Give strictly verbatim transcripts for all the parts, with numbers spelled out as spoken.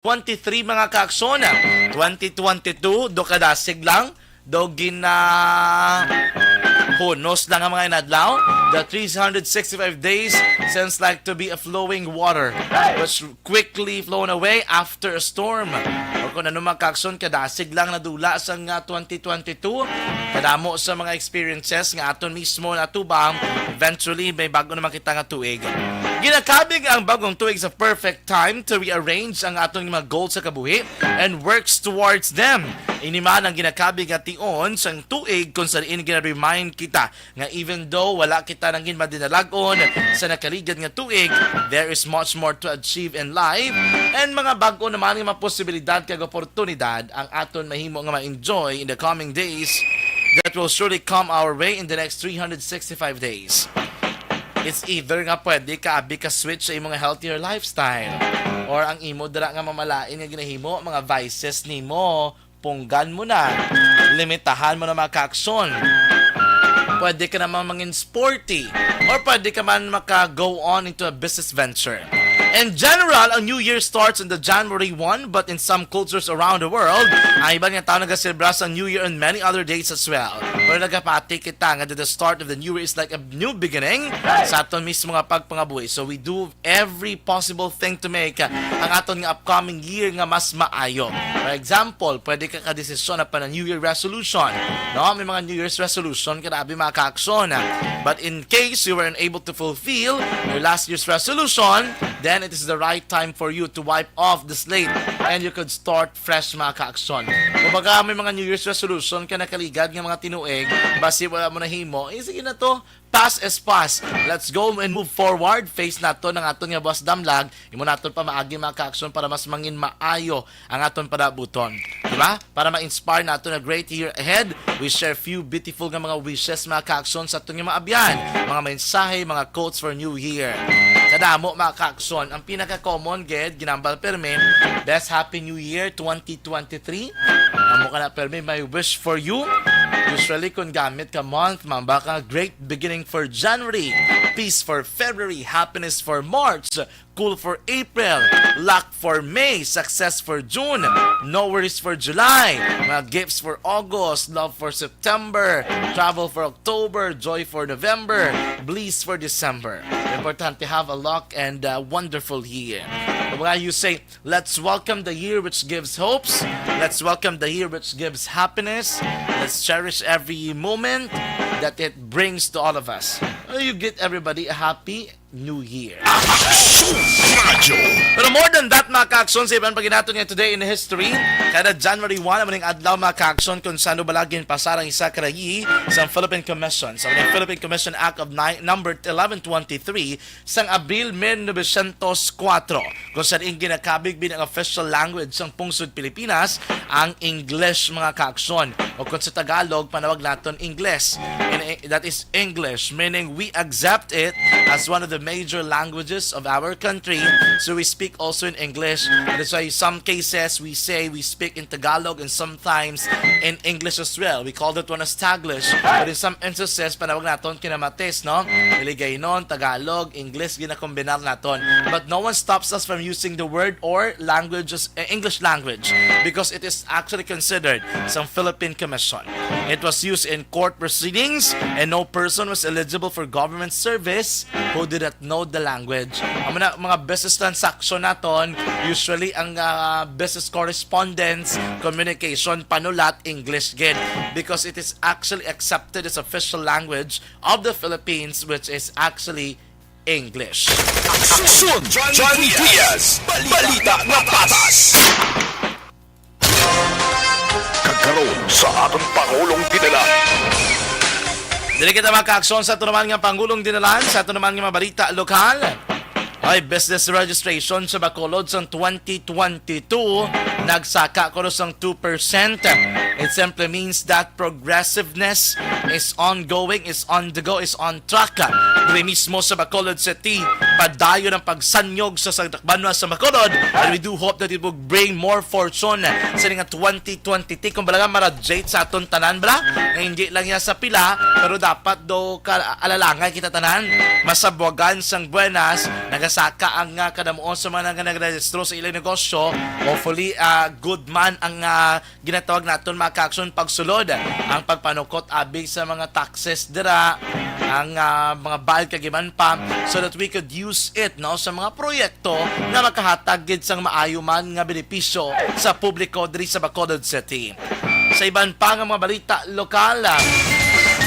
twenty-three, mga kaakson. Twenty twenty-two, do kadasig lang, do gina hunos lang ang mga inadlaw. The three hundred sixty-five days seems like to be a flowing water, which quickly flown away after a storm. O kung ano, mga kaakson, kadasig lang nadula sa nga twenty twenty-two. Kadamo sa mga experiences nga aton mismo natubang, eventually may bago naman kita nga tuig. Ginakabig ang bagong tuig sa perfect time to rearrange ang aton mga goals sa kabuhi and works towards them. Ini man ang ginakabig nga tion sang tuig, kung sa diin gina-remind kita nga even though wala kita nangin madinalag-on sa nakaligad nga tuig, there is much more to achieve in life, and mga bag-o naman nga mga posibilidad kag oportunidad ang aton mahimo nga ma-enjoy in the coming days that will surely come our way in the next three hundred sixty-five days. It's either nga pwede ka abi ka switch sa imong healthier lifestyle, or ang imo dira nga mamalain nga ginahimo, mga vices nimo, punggan mo na, limitahan mo na, mga kaakson. Pwede ka naman mangin sporty, or pwede ka man maka-go on into a business venture. In general, ang New Year starts on the January one, but in some cultures around the world, ang iban nga tao nagaselebra sa New Year on many other days as well. Pero nagapati kita nga the start of the New Year is like a new beginning sa aton mismo nga pagpangabuhi. So we do every possible thing to make, uh, ang aton nga upcoming year nga mas maayo. For example, pwede ka kadesisyon na pa na New Year resolution, no? May mga New Year's resolution ka na abi, mga kaakson. But in case you were unable to fulfill your last year's resolution, then it is the right time for you to wipe off the slate and you could start fresh, mga kaakson. Kumbaga, may mga New Year's resolution ka nakaligad nga mga tinuig, basi wala mo nahimo, eh, sige na to. Past is past. Let's go and move forward. Face naton ang aton nga buwas damlag. Imo naton pamaagi, mga kaakson, para mas mangin maayo ang aton padabuton. Di ba? Para ma-inspire naton a great year ahead, we share few beautiful nga mga wishes, mga kaakson, sa aton nga mga abyan. Mga mensahe, mga quotes for New Year. Kadamo, mga kaakson. Ang pinaka-common, gid, ginambal permi, best Happy New Year twenty twenty-three. Amo ka na permi, my wish for you. Usually, kung gamit ka month, mamba ka, great beginning for January, peace for February, happiness for March, cool for April, luck for May, success for June, no worries for July, mga gifts for August, love for September, travel for October, joy for November, bliss for December. Importante, have a luck and a wonderful year. Kumbaga, you say, "Let's welcome the year which gives hopes. Let's welcome the year which gives happiness. Let's cherish every moment that it brings to all of us." Uh, you get everybody a happy New Year. Aksyon Radyo. Pero more than that, mga kaakson, sa iban pa ginaton nga today in history, kada January one, amo ning adlaw, mga kaakson, kung saan balagin pasar ang isa ka rayi sa Philippine Commission, sa Philippine Commission Act of ni-, number eleven twenty-three, sang Abril mil novecientos kuwatro, kung sa diin ginakabig bilang official language sang pungsod Pilipinas ang English, mga kaakson, o kung sa Tagalog, panawag naton Ingles. In, that is English, meaning we accept it as one of the major languages of our country, so we speak also in English. That is why some cases we say we speak in Tagalog and sometimes in English as well. We call that one as Taglish. But in some instances, panawag naton kinamatis, no? Hiligaynon, Tagalog, English, ginakombinar naton. But no one stops us from using the word or languages, eh, English language, because it is actually considered sang Philippine Commission. It was used in court proceedings, and no person was eligible for government service who did not know the language. Ang mga, mga business transaction naton, usually ang, ah, business correspondence, communication, panulat, English gid, because it is actually accepted as official language of the Philippines, which is actually English. Aksyon John Diaz, balita nga patas. Kag karon sa aton Pangulong Dinalan. Diri kita, mga kaakson, sa aton naman nga Pangulong Dinalan, sa aton naman nga mga balita lokal. Ay, business registration sa Bacolod sang twenty twenty-two nagsaka kuno sang two percent. It simply means that progressiveness is ongoing, is on the go, is on track. Diri mismo sa Bacolod City, padayon ang pagsanyog sa sagdak banwa sa Bacolod. And we do hope that it will bring more fortune sa nga twenty twenty-three. Kung bala nga, ma-radiate sa aton tanan, bala, nga hindi lang yan sa pila, pero dapat do ka alalangay kita tanan. Masabwagan sang buenas, nagasaka ang, ah, kadamuon sa mga nga nagrehistro sa ilang negosyo. Hopefully, ah, good man ang, ah, ginatawag naton, mga ka-aksyon, pagsulod, ang pagpanukot abi sa mga taxes dira, ang, ah, mga bayad kag iban pa, so that we could use it, no, sa mga proyekto nga makahatag gid sang maayo man nga benepisyo sa publiko diri sa Bacolod City. Sa iban pa nga mga balita lokal, ah,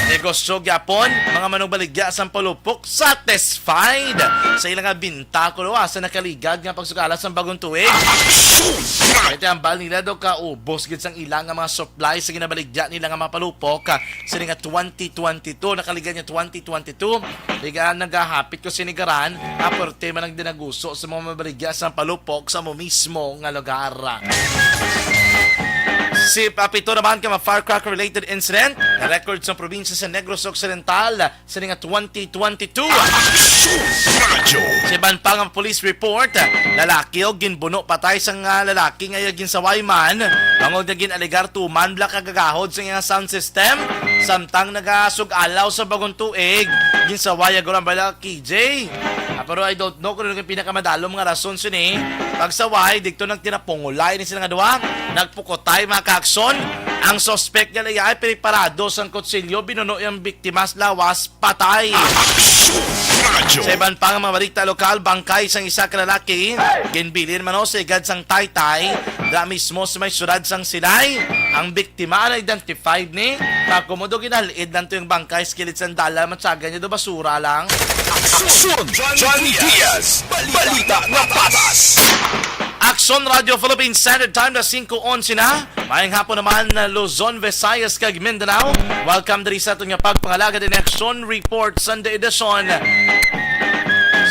negosyo gyapon, mga manugbaligya sang Palupok satisfied sa ilang nga binta kuno sa nakaligad nga pagsugala sang bagong tuig. Iti ambal nila do kaubos gid sang ilang nga mga supply sa ginabaligya nila nga mga palupok, ah, sini nga twenty twenty-two, nakaligad nga twenty twenty-two. Liga nagahapit ko sinigaran, aporte man ang dinaguso sa mga mabaligya sang palupok sa mo mismo nga lugar. Si Papito naman ka ma-firecracker related incident, na-record sa probinsya sa Negros Occidental, sini nga twenty twenty-two. Radyo. Sa iban pa nga police report, lalaki o ginbuno patay sang, ah, lalaki nga iya ginsaway man, tungod nga gin-alegar tuman bala kagagahod sa iyang sound system, samtang nagasug-alaw sa bagong tuig, ginsaway agud ang bala K J. Ah, pero I don't know kung ano yung pinakamadalom nga rason sini. Pagsaway, dito nagtinapungulay ni sila nga duha, nagpukutay mga ka-aksyon. Ang suspect nga iya ay piniparado sang kutsilyo, binuno yung biktima sa lawas, patay. Radyo. Sa iban pa nga mga balita lokal, bangkay sang isa ka lalaki, ginbilin man o sa igad sang taytay, da mismo sa may syudad sang Silay. Ang biktima na identified ni, kakumo do ginalid lang to yung bangkay sa kilid sang dalan, matyagan niya do basura lang. Aksyon, Johnny Diaz, balita na patas. Aksyon Radio Philippine Standard Time na singko onse na. Maayong hapon naman na Luzon, Visayas, kag Mindanao. Welcome diri sa aton nga pagpangalagad in Action Report Sunday edition.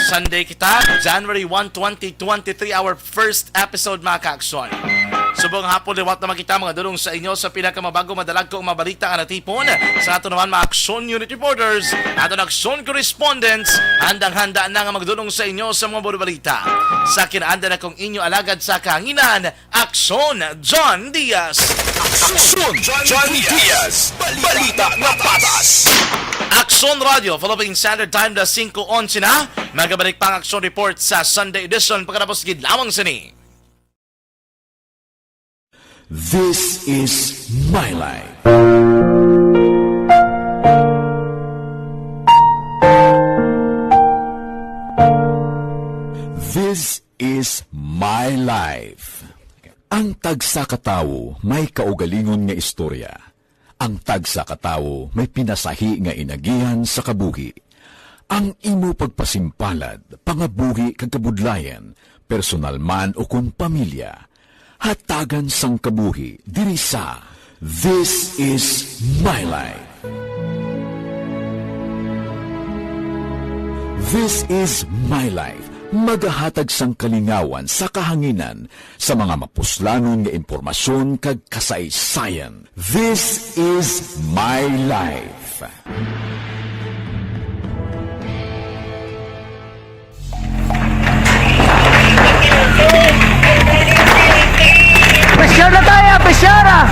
Sunday kita, January one, twenty twenty-three, our first episode, mga ka-aksyon. Subong hapon liwat naman kita, mga dulong sa inyo sa pinakamabago, madalagko nga mga balita nga natipon sa aton naman mga Aksyon Unit Reporters, aton Aksyon Correspondents, handang-handa na nga magdulong sa inyo sa mga balita. Sa kinaandan akong inyo alagad sa kahanginan, Aksyon John Diaz. Aksyon John Diaz. Balita na patas. Aksyon Radio, Philippine Standard Time na singko onse na. Magabalik pa ang Aksyon Report sa Sunday edition pagkatapos gid lamang sini. This is my life. This is my life. Ang tagsa ka tawo may kaugalingon nga istorya. Ang tagsa ka tawo may pinasahi nga inagihan sa kabuhi. Ang imo pagpasimpalad, pangabuhi kag kabudlayan, personal man o kon pamilya, hatagan sang kabuhi diri sa This Is My Life. This Is My Life, magahatag sang kalingawan sa kahanginan sa mga mapuslanon nga impormasyon kag kasaysayan. This Is My Life. Pressure na tayo! Pressure, ah!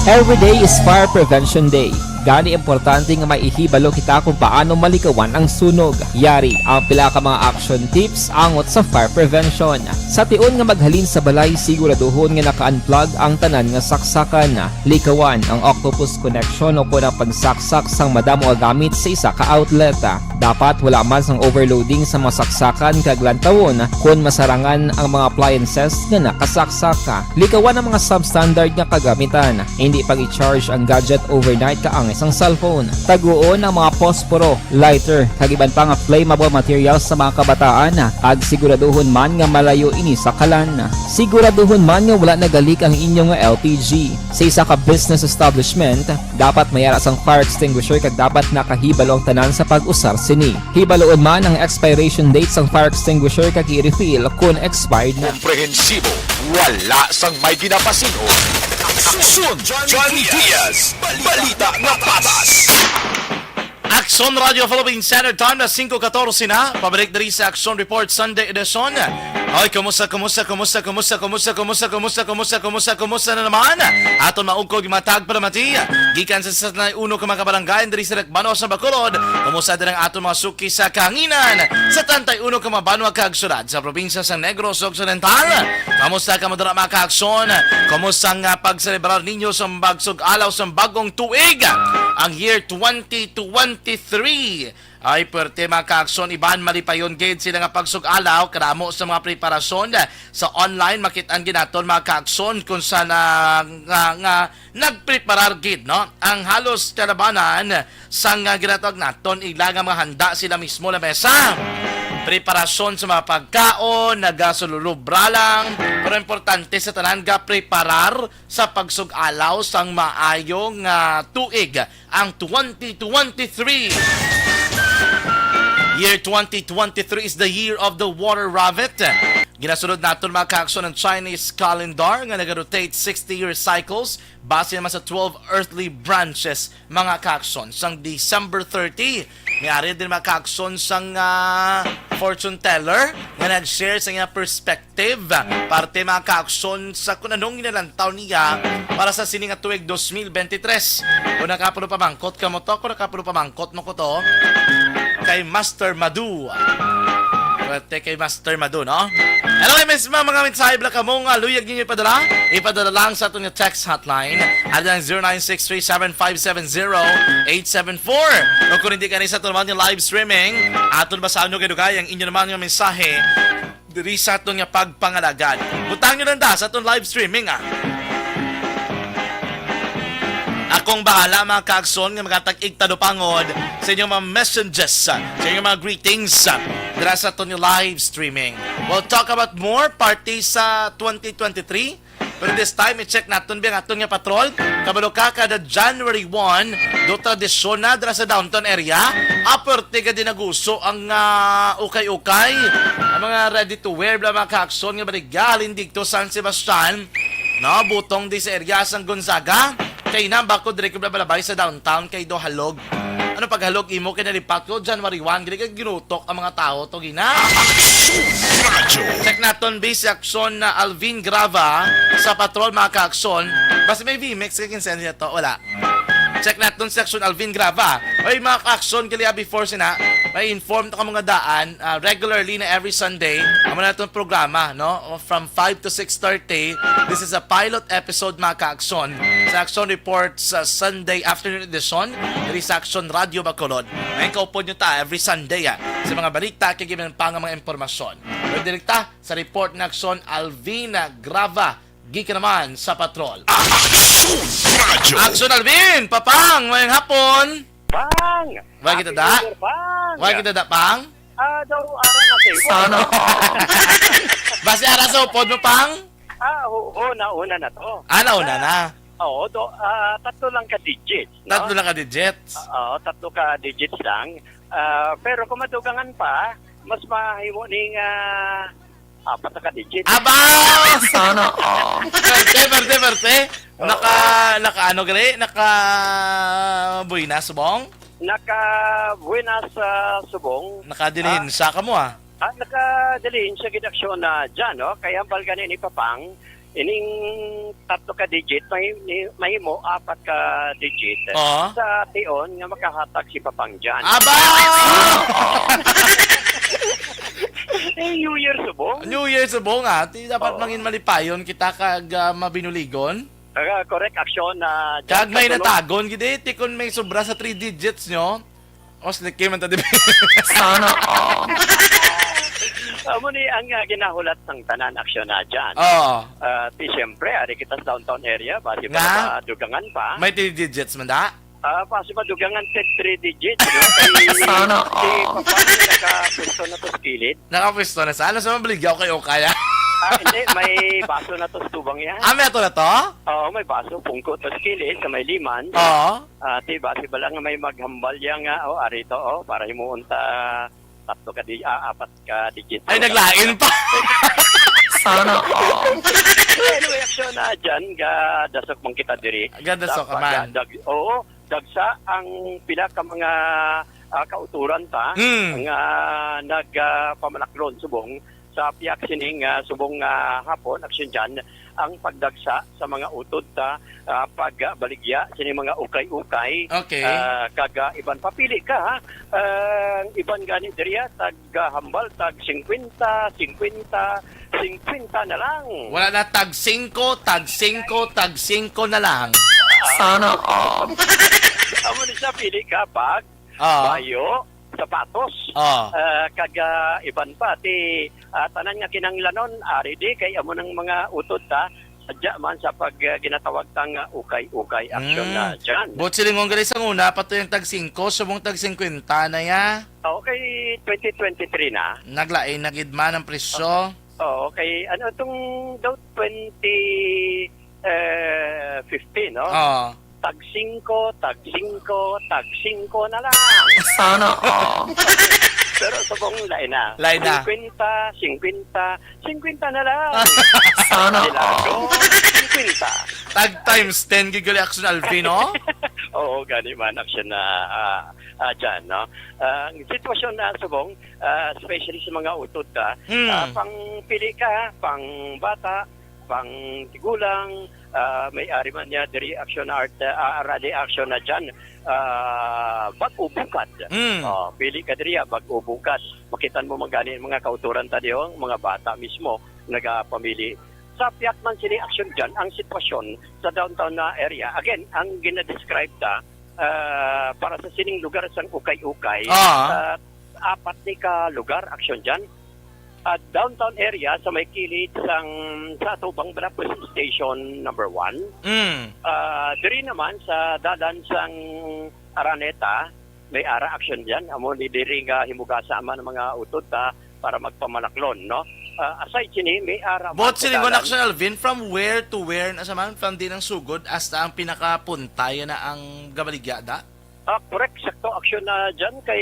Every day is Fire Prevention Day. Gani, importante nga may ihibalo kita kung paano malikawan ang sunog. Yari ang pila ka mga action tips angot sa fire prevention. Sa tion nga maghalin sa balay, siguraduhon nga naka-unplug ang tanan nga saksakan. Likawan ang octopus connection o kon ang pagsaksak sang madamo nga gamit sa isa ka outlet. Dapat wala man sang overloading sa mga saksakan kag lantawon kon masarangan ang mga appliances nga nakasaksak. Likawan ang mga substandard nga kagamitan. Hindi pag-i-charge ang gadget overnight kaangay sang cellphone. Taguon ang mga posporo, lighter, kag iban pa nga flammable materials sa mga kabataan, kag siguraduhon man nga malayo ini sa kalan. Siguraduhon man nga wala nagalik ang inyong L P G. Sa isa ka business establishment, dapat may ara sang fire extinguisher kag dapat nakahibalo ang tanan sa pag-usar sini. Hibaluon man ang expiration date sang fire extinguisher kag i-refill kon expired na. Komprehensibo, wala sang may ginapasin-o. Aksyon, Johnny Diaz, balita nga patas. Aksyon Radio Philippine Standard Time na singko katorse na. Pabalik diri sa Aksyon Report Sunday Edition. Oy, kumusta, kumusta, kumusta, kumusta, kumusta, kumusta, kumusta, kumusta, kumusta, kumusta na naman? Aton maugkog matag palamati. Gikan sa sa uno ka mga kabarangay diri sa Dakbanos sa Bacolod. Kumusta din ang aton mga suki sa kahanginan? Sa treinta y uno ka mga banwa kag syudad sa probinsya sa Negros Occidental. Kamusta kamo dira mga kaaksyon? Kumusta nga pagselebrar ninyo sa pagsug-alaw sa bagong tuig? Ang year twenty twenty-three. Ay, pwerte, mga kaaksyon, iban malipayon gid sila nga pagsug-alaw, kadamo sa mga preparasyon sa online, makit-an gid naton, mga kaaksyon, kung sa na, nga, nga nagpreparar gid, no, ang halos kalabanan sang, ah, ginatawag naton ila nga mga handa sila mismo lamesa. Preparasyon sa mga pagkaon, nagasululubra lang, pero importante sa tanan ga preparar sa pagsug-alaw sang maayong, ah, tuig. Ang twenty twenty-three. Year twenty twenty-three is the year of the water rabbit. Ginasunod naton, mga kaaksyon, ang Chinese calendar nga nag-rotate sixty-year cycles base naman sa twelve earthly branches, mga kaaksyon. Sang December thirty, may ari din, mga kaaksyon, sang, ah, fortune teller nga nag-share sa iyang perspective, parte, mga kaaksyon, sa kung anong ginalantaw niya para sa sini nga tuig dos mil bente tres. Kung nakapulo pamangkot ka mo to, kung nakapulo pamangkot mo ko to, kay Master Madu. Pwerte kay Master Madu, no? Hello, kay Miss Ma, mga mensahe bala kamo nga luyag ninyo ipadala. Ipadala lang sa aton nga text hotline. Ano ang zero nine six three seven five seven zero eight seven four. O kung hindi ka ni sa aton man yung live streaming, aton ba sa ano kay dugay ang inyo naman nga mensahe diri sa aton nga pagpangalagad. Butang nyo lang da sa aton live streaming, ah. Akong bahala, mga kaagson, nga magatag-ig talupangod sa inyong mga messages, sa inyong mga greetings, dira sa aton live streaming. We'll talk about more party sa twenty twenty-three. Pero this time, i-check naton biya ang aton nga patrol. Kabalo ka, kada January one, do tradisyon na dira sa downtown area. Aperte ka din naguso ang, ah, ukay-ukay. Ang mga ready to wear, bla, mga kaagson nga baligya, halin dito San Sebastian. No, butong di sa area sang Gonzaga. Kay nambako dire ko balabay sa downtown kay do halog. Ano paghalog imo kay nalipat ko January one, gid kay ginutok ang mga tao to gina. Aksyon Radyo. Check naton, bis, si Aksyon na Alvin Grava sa patrol, mga kaaksyon. Basta may V-Mix kay kinsen niya to, wala. Check naton si Aksyon Alvin Grava. Oy, mga kaaksyon, kaliya before sina, may inform to kamo nga daan, ah, regularly na every Sunday, amo na itong programa, no? From five to six thirty, this is a pilot episode, mga kaaksyon, sa Aksyon Report sa Sunday afternoon edition, diri sa Aksyon Radio Bacolod. May kaupod nyo ta every Sunday, ah, sa mga balita kag iban pa nga mga impormasyon. Pwede rin ta sa report na Aksyon Alvina Grava, gikan naman sa patrol. Aksyon Radyo. Aksyon Alvin, Papang, mayang hapon. Pang! Wa kita Happy da? New Year, Pang! Wa kita da, Pang? Ah, daw, ara na sa imo. Sana all. Basi ara sa upod mo, Pang? Ah, oo, nauna na to. Ah, nauna na. Oo, do, ah, tatlo lang ka digits, no? Tatlo lang ka digits? Oo, tatlo ka digits lang. Ah, pero kung madugangan pa, mas mahimo ning, ah, apat na ka digits. Aba! Sana all. Perte, perte, perte. Oo. Naka, naka ano, gani? Naka buenas, subong? Naka buenas, ah, subong. Nakadilihensya ka mo, ah. Ah, nakadilihensya gid aksyon na dyan, no? Kay hambal gani ni Papang, ining tatlo ka digit, may, ni, mahimo apat ka digit. Oo. Sa tion nga makahatag si Papang dyan. Aba! Eh, New Year subong. New Year subong, ah. Ti dapat Oo. mangin malipayon kita kag, ah, mabinuligon. Ah, correct, aksyon na dyan Kag may sa tulong. natagon, gid, eh. Ti kun may sobra sa three digits nyo, mas liki man ta, di ba? Sana all. Amo ni ang, ah, ginahulat sang tanan, aksyon na dyan. Oo. Ah, ti, siyempre, ari kita sa downtown area, basi Nga? pa dugangan pa. May three digits man da? Ah, basi madugangan tag three digits, no? Kay Sana si all. Papa, nakapwesto na to sa kilid. Nakapwesto na sa, ano sa mga baligya, okay, okay, ah? Ah, hindi, may baso na to sa tubang yan. Ah, may ato na to? Oo, may baso, pungko to sa kilid, sa may liman. Oo. Ah, ti, basi ba lang may maghambal yan nga, oh, ari to, oh, para himuon ta tatlo ka di-, ah, apat ka digit. Ay, naglain pa. Sana all. Anyway, aksyon na dyan, ga dasok man kita diri. Ga dasok Sa ka man. pagdag-, oo, dagsa ang pila ka mga, ah, kauturan ta Mm. nga nag, ah, pamalaklon subong sa piyak sining, ah, subong, ah, hapon, aksyon dyan, ang pagdagsa sa mga utod ta, ah, pagbaligya sini mga ukay-ukay, Okay. ah, kag, ah, iban pa. Pili ka, ha? Ah, ang iban gani diriya, tag, ah, hambal, tag singkwenta, singkwenta, singkwenta na lang. Wala na, tag singko, tag singko, tag singko na lang. Sana all. Amo ni siya, pili ka, bag, Ah. bayo, sapatos, Ah. ah, kag, ah, iban pa. Ti, ah, tanan nga kinahanglanon, ari di, kay amo nang mga utod ta, sadya man sa pag, ah, ginatawag ta nga ukay-ukay aksyon Mm. na dyan. Buot silingon gali sa una, pa to yung tag singko, subong tag singkwenta na ya. Okay, twenty twenty-three na. Naglain na gid man ang presyo. Oo, kay ano, itong daw twenty, eh, fifteen, no? Oo. Tag singko, tag singko, tag singko na lang. Sana all. Pero subong lain na. Lain na. Singkwenta, singkwenta, singkwenta na lang. Sana Dilago, all. Singkwenta. Tag times ten gid gali, Action Alvin, no? Oo, gani man, aksyon na, ah, ah, dyan, no? Ah, ang sitwasyon na subong, ah, especially sa mga utod ka, Hmm. ah, pang pili ka, pang bata, pang tigulang, ah, may ari man niya diri aksyon art, ah, arali aksyon na dyan, ah, bag-o bukad. Mm. Oh, pili ka diri, ah, bag-o bukad. Makitan mo man gani ang mga kauturan ta diho, ang mga bata mismo nagapamili. Sa piyak man sini aksyon dyan, ang sitwasyon sa downtown na area. Again, ang ginadescribe ta, ah, para sa sining lugar sang ukay-ukay, Ah. ah, apat ni ka lugar aksyon dyan. Ah, downtown area sa may kilid sang, sa atubang bala, police station number one. Mm. Ah, diri naman sa dalan sang Araneta, may ara aksyon dyan. Amo ni diri nga himugasa man ang mga utod ta para magpamalaklon, no? Ah, aside sini, may ara man Buot sa silingon, dalan. Action Alvin, from where to where na sa man? From di nang sugod hasta ang pinakapunta, yan na ang gabaligya da? Ah, correct. Sakto, aksyon na dyan. Kay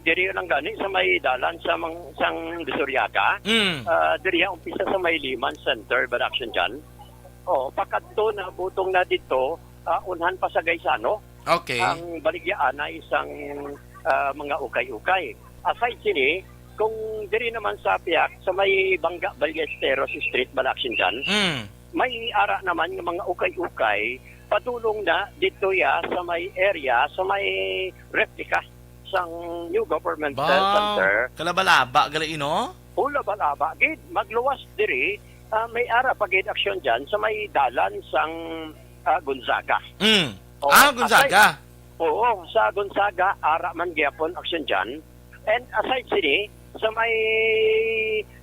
diri lang gani sa may dalan sa mang-, sang Disuriaga. Mm. Ah, diri ang umpisa sa may Liman Center, bala aksyon dyan. Oh, pakadto na butong na dito, ah, unhan pa sa Gaisano. Okay. Ang baligyaanay sang, ah, mga ukay-ukay. Aside sini, kung diri naman sa piyak, sa may Bangga Ballesteros Street, bala aksyon dyan, Mm. may ara naman nga mga ukay-ukay, padulong na dito ya sa may area, sa may replika sang New Government, uh, Wow. Center. Kalabalaba, gali, no? O, labalaba. Gid, magluwas diri, ah, may ara pa gid aksyon dyan sa may dalan sang, ah, Gonzaga. Mm. O, Ah, Gonzaga. aside, oo, sa Gonzaga, ara man gyapon aksyon dyan. And aside sini, sa may,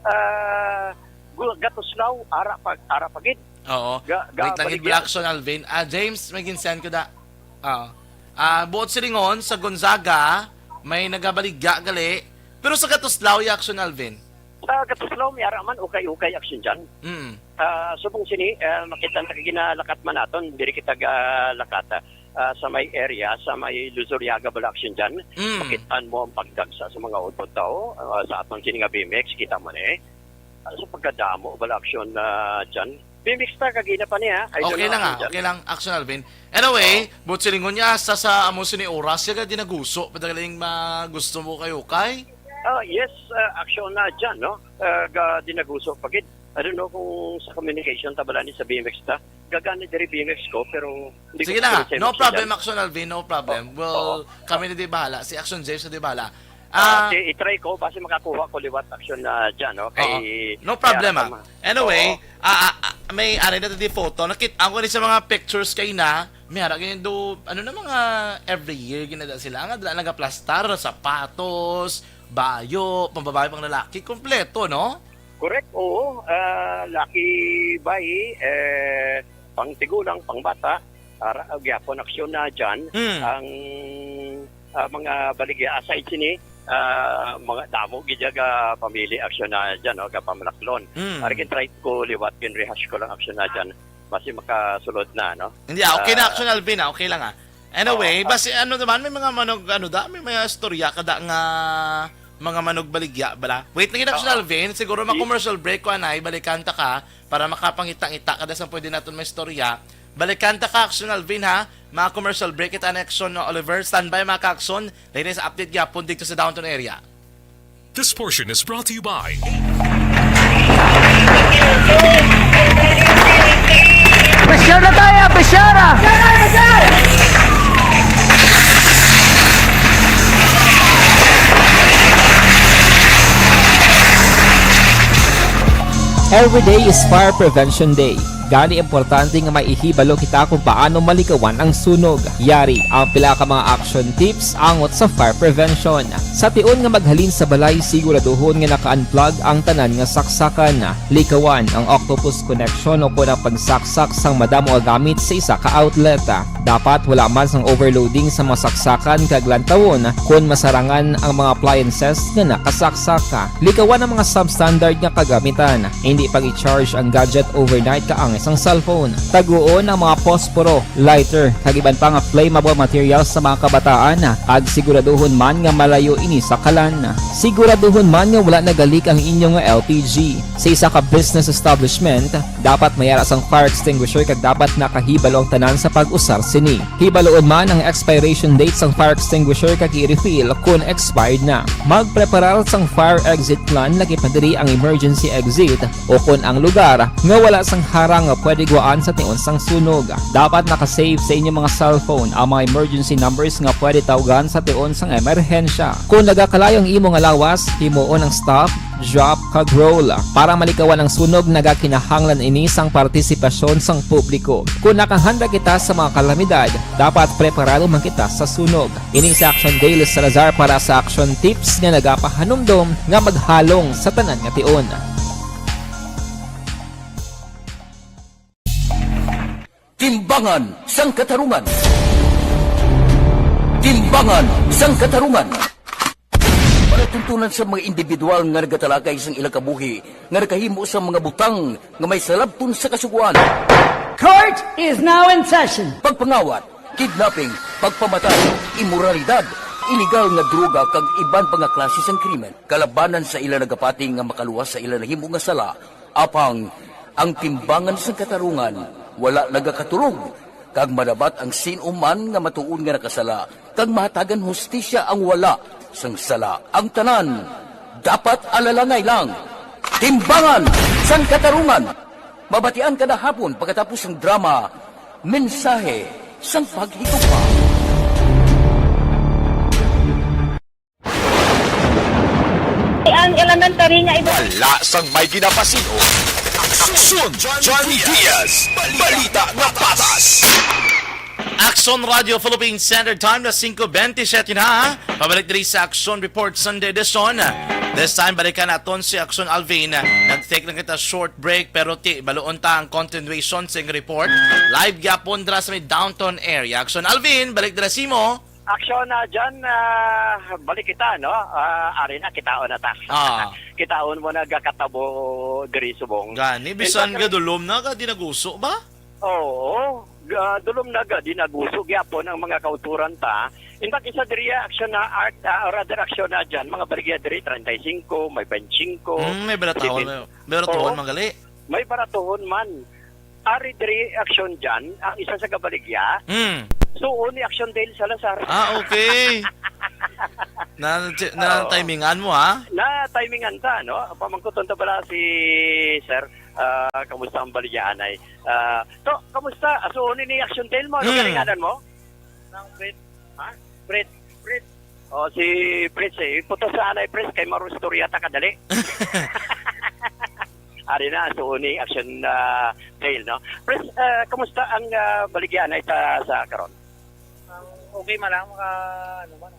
ah, Gu-, Gatuslaw, ara pa, ara pa gid. Oo. Ga-, Wait lang, gabaligya. Gid, Blackson Alvin. Ah, James, may ginsend ko da. Ah, ah, buot silingon, sa Gonzaga, may nagabaligya gali. Pero sa Gatuslaw, ya aksyon, Alvin? Sa Gatuslaw, may ara man, ukay-ukay aksyon dyan. Mm. Ah, subong sini, ah, makita na ginalakat man naton, diri kita galakat, ah, sa may area, sa may Luzuriaga bala aksyon dyan. Mm. Makitaan mo ang pagdagsa sa mga utod tao, ah, sa atong sini nga B M X, kita mo na eh. Ah, sa pagkadamo bala aksyon na dyan. B M X ta, kagina pa niya. I don't Okay know lang, aksyon ah. dyan. Okay lang, action, Alvin. Anyway, Oo. Buot silingon niya, sa, sa amo sini oras, siya ka dinaguso, padaling ma-, gusto mo kayo, kay? Ah, yes, ah, aksyon na dyan, no? Ah, ga dinaguso pa gid. I don't know kung sa communication ta bala ni sa B M X ta. Gagani diri B M X ko, pero hindi ko Sige na nga. sure sa No imong problem, signal. Action Alvin. No problem. Oo. Well, Oo. kami na di bahala. Si Action James na di bahala. Ah, Ah, si, i-try ko, basi makakuha ko liwat action na dyan, no? Kay, Oo. No kaya problem, ah. tama. Anyway, Oo. ah, ah, ah, may ari na di photo. Nakita ko ni sa mga pictures kay na, may ara ganyan do, ano na mga every year ginada sila. Nga dala nagaplastar, sapatos, bayo, pambabae, pang lalaki, kompleto, no? Correct, oo. Ah, laki, bayi, eh, pang tigulang, pang bata. Ara, gyapon aksyon na dyan. Mm. Ang, ah, mga baligya, aside sini, ah, mga damo gid nga pamili aksyon na dyan, no, kapamalaklon. Mm. Ari, gin-try ko liwat, gin-rehash ko lang aksyon na dyan. Basi makasulod na, no? Hindi, ah, okay na, Ah, aksyon, Alvin, ah, okay lang, ah. Anyway, Oo, ah. basi ano naman, may mga manog, ano da, may mga istorya ka da nga mga manugbaligya bala. Wait lang yun, Action Oo. Alvin. Siguro Di- ma-commercial break ko, anay. Balikan ta ka para makapangita-ngita ka da sa pwede naton maistorya. Balikan ta ka, Action Alvin, ha? Mga commercial break kita na Action Oliver. Standby, mga ka-Action. Latest update gyapon dito sa downtown area. This portion is brought to you by Pressure na tayo, pressure na! Every day is Fire Prevention Day. Gani, importante nga may ihibalo kita kung paano malikawan ang sunog. Yari ang pila ka mga action tips angot sa fire prevention. Sa tion nga maghalin sa balay, siguraduhon nga naka-unplug ang tanan nga saksakan. Likawan ang octopus connection o kon ang pagsaksak sang madamo nga gamit sa isa ka outlet. Dapat wala man sang overloading sa mga saksakan kag lantawon kon masarangan ang mga appliances nga nakasaksak. Likawan ang mga substandard nga kagamitan. Hindi pag-i-charge ang gadget overnight kaangay sang cellphone. Taguon ang mga posporo, lighter, kag iban pa nga flammable materials sa mga kabataan, kag siguraduhon man nga malayo ini sa kalan. Siguraduhon man nga wala nagalik ang inyo nga L P G. Sa isa ka business establishment, dapat may ara sang fire extinguisher kag dapat nakahibalo ang tanan sa pag-usar sini. Hibaloon man ang expiration date sang fire extinguisher kag i-refill kon expired na. Magpreparar sang fire exit plan, lagi pa diri ang emergency exit o kon ang lugar nga wala sang harang nga pwede guwaan sa tion sang sunog. Dapat naka-save sa inyong mga cellphone ang mga emergency numbers nga pwede tawgan sa tion sang emerhensya. Kon nagakalayo ang imo nga lawas, himuon ang stop, drop, kag roll. Para malikawan ang sunog, nagakinahanglan ini sang partisipasyon sang publiko. Kon nakahanda kita sa mga kalamidad, dapat preparado man kita sa sunog. Ini si Action Dale Salazar para sa Action Tips nga nagapahanumdom nga maghalong sa tanan nga tion. Timbangan sang Katarungan. Timbangan sang Katarungan. Palatuntunan sa mga individual nga nagatalakay sang ilang kabuhi nga nakahimo sa mga butang nga may salabton sa Kasugoan. Court is now in session. Pagpangawat, kidnapping, pagpamatay, imoralidad, iligal nga droga, kag iban pa nga klase sang krimen. Kalabanan sa ila nagapati nga makaluwas sa ila nahimo nga sala, apang ang timbangan sang katarungan wala nagakatulog, kag manabat ang sin-o man nga matuod nga nakasala, kag mahatagan hustisya ang wala sang sala. Ang tanan dapat alalangay lang. Timbangan sang Katarungan. Mabatian kada hapon pagkatapos sang drama, Mensahe sang Paghigugma. Ang elementary nga edukasyon. Wala sang may ginapasin-o. Aksyon, Johnny Diaz. Balita nga patas. Aksyon Radio Philippines Standard Time na singko bentisiete na. Pabalik diri sa Aksyon Report Sunday Edition. This time, balikan naton si Aksyon Alvin. Nag-take lang kita short break, pero ti, baloon ta ang continuation sa iyang report. Live gyapon dira sa may downtown area. Aksyon Alvin, balik dira simo. Aksyon na dyan, ah, balik kita, no? Ah, ari na, kitaon na ta. Ah. Kitaon mo na gakatabo diri subong. Gani, In bisan fact, gadulom na, ga dinaguso ba? Oo, ga-, dulom na ga dinaguso gyapon ang mga kauturan ta. In fact, isa diri aksyon na art, ah, or other aksyon na dyan, mga baligya diri, treinta y cinco, may veinticinco, Mm, may baratahon, sitenta. May, may baratahon Oo. man gali. May baratuhon man. Ari diri aksyon dyan, ang isa sa kabaligya. Mm. Suon ni Aksyon Dale Salazar. Ah, okay. Na, na Oo. timingan mo, ha? Na timingan ta, no? Pamangkuton ta bala si Sir, ah, kamusta ang baligya, anay? Ah, to, kamusta? Suon ni Aksyon Dale mo? Ano Mm. kalinganan mo? Nang Fred. Ha? Fred. Fred. Oh, si Fred, eh. Putos sa anay, Fred, kay marustorya ta kadali. Ari na, suon ni Aksyon, ah, Dale, no? Pres, ah, kamusta ang, ah, baligya na ita sa karon? Ang okay man lang, maka, ano man,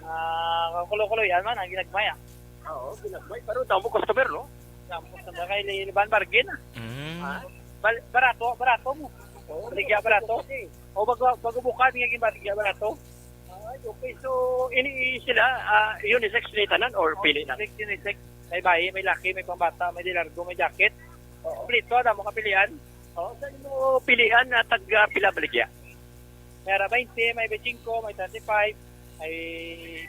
ah, kakulo-kulo yan man, ang ginagmay, ah. Oo, ginagmay. Pero damo customer, no? Damo customer, kay li-, liban bargain, ah. Mm. Ah, bal-, barato, barato mo. Oo, baligya barato. O bago, bago bukad nga ginbaligya barato. Ay, okay. So, ini sila, ah, unisex ni tanan or pili na? Unisex, unisex. May bayi, may laki, may pambata, may dilargo, may jacket. Oo. Kompleto, damo kapilian. Oo, sa imo pilian na tag, ah, pila baligya? May ara twenty, may twenty-five, may thirty-five, may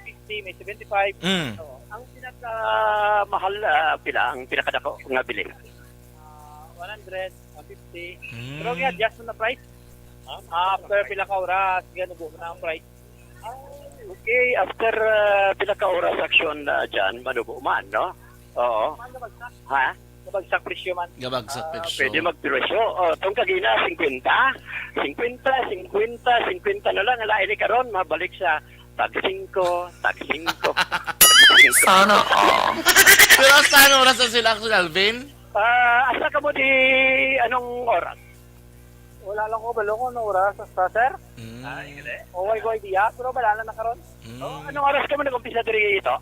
fifty, may seventy-five. Mm. Oo. Ang pinakamahal, ah, pila ang pinakadako nga bili? Ah, one hundred, one fifty. Mm. Pero i-adjust mo na price. Ah, after pila ka oras, ganubo na ang price. Ah, okay, after, ah, pila ka oras aksyon na dyan, manubo man, no? Oo. Ha? Gabagsak presyo man. Gabagsak Ah, presyo. Pwede magpresyo. Oh, tong kagina, fifty. Fifty, fifty, fifty na lang. Lain ni karon, mabalik sa tag singko, tag singko, tag singko. Sana all. Pero saan oras na sila, Kuya Alvin? Ah, asa ka mo di, anong oras? Wala lang ko balo kung anong oras sa, sir. Mm. Ay, gali. O, way ko idea, pero wala na na karon. Mm. Oh, anong oras ka mo nag-umpisa diri ito?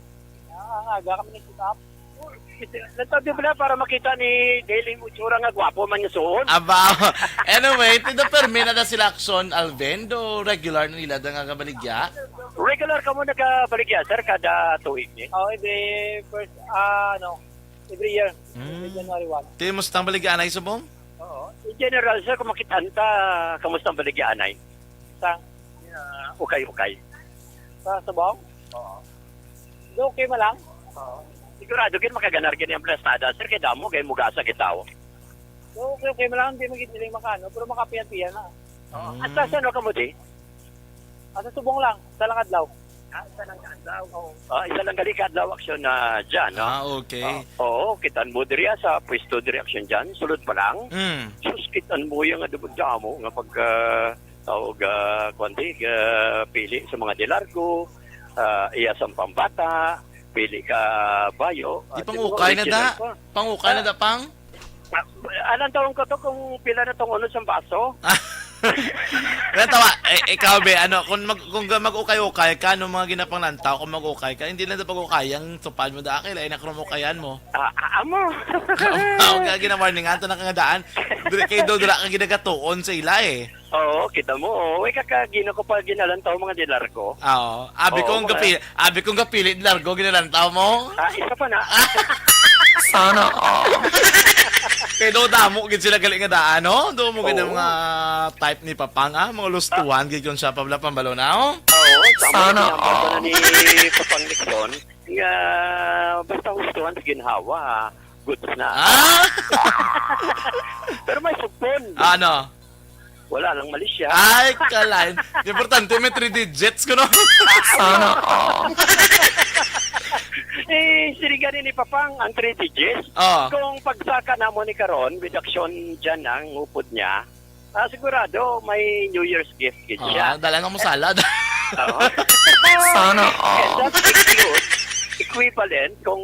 Ah, ang aga kami nag-set up. Nagtabi pala para makita ni Daily Mutsura nga gwapo man nga suon. Aba, anyway, tido permi na na sila aksyon, Alvin. Do regular na nila da nga kabaligya? Regular ka mo nagkabaligya, sir, kada tuig ni? Oh, every first, ah, ano, every year. Mm. Every January one. Ti, musta ang baligya, anay, subong? Oo. In general, sir, kung makitaan ta, kamusta ang baligya, anay? Sa? Yeah. Okay, okay. Sa Subong? Oo. Do, okay man lang. Oo. Sigurado gid makaganar gid ang plastada, sir, kay damo kay mugasa gid tawo. So, okay, okay man lang, di man gid sila makano, pero makapiyan-piyan na. Oo. Mm. At sa ano ka mo di? Asa Subong lang, sa lang adlaw. Ah, isa lang ka adlaw. Oo. Ah, isa lang gali ka adlaw aksyon na dyan, no? Ah, okay. Ah, oo, kitan mo diri, ah, sa pwesto diri aksyon dyan, sulod pa lang. Mm. Sus, kitan mo yung nga damo nga pag, ah, tawag, ah, kwan di, ah, pili sa mga dilargo, ah, iya sa pambata, pili ka bayo. Di ah, pang di mga ukay na original da? Pa. Pang ukay na Ah. da, pang? Ah, alam taon ko to kung pila na tong unod sa baso. Natawa, eh, ikaw, be, ano, kung mag-, kung ga-, mag-ukay-ukay ka, ano mga ginapanglantaw, kung mag-ukay ka, hindi lang sa pag-ukay ang tupad mo, daan, kay lain na kung ukayan mo. Ah, ah, amo. Ako ka ginawarning ato na kangadaan. Dili kay do, dira ka ginagatuon sa ila, eh. Oo, kita mo, oh. Uy, kakagina ko pa ginalantaw mga dilargo. Oo. Abi Oo, ko ang mga gapi-, abi ko ang gapili dilargo, ginalantaw mo? Ah, isa pa na. Sana all. Kay do damo gid sila gali nga daan, no? Do mo gid ang Oo. mga type ni Papang, ah, mga lustuhan gid kun siya, Pabla, pambalo na, oh. Oo, tama Sana yung number ko na all. ni Papang Nixon. Nga, basta hustuhan sa ginhawa, ah, goods na. Ah? Pero may sugpon. Ano? Wala lang mali siya. Ay, kalain. Importante may three digits ko, no? Sana all. Eh, siniganin ni Papang ang three digits. Oh. Kung pagsaka na mo ni karon, with action dyan ang upod niya, ah, sigurado may New Year's gift gid siya. Ah, dala na mo salad. Oo. Sana all. And that's equi-, equivalent kung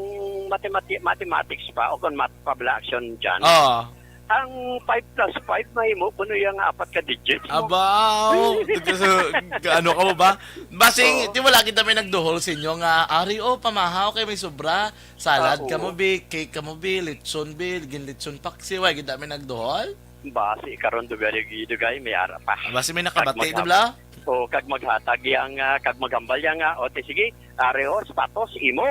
mathemati-, mathematics pa o kung math pa bala action dyan. Oh. Ang five plus five mahimo puno yang apat ka digits mo. Aba, oh, dito sa, ano ka mo ba? Basing, Oo. Di wala kita may nagduhol sa inyo nga, "Ari, oh, pamahaw kay may sobra. Salad Ah, ka mo, oo. Bi, cake ka mo, Bi, lechon, Bi, ginlechon paksiw." Ay, kita may nagduhol? Basi, karon dugay, dugay, may ara pa. Basi may nakabati, Kag maghap-, di ba? O, kag maghatag yang, ah, kag maghambal yang, ah, o, te, sige, Ari, oh, sapatos, imo.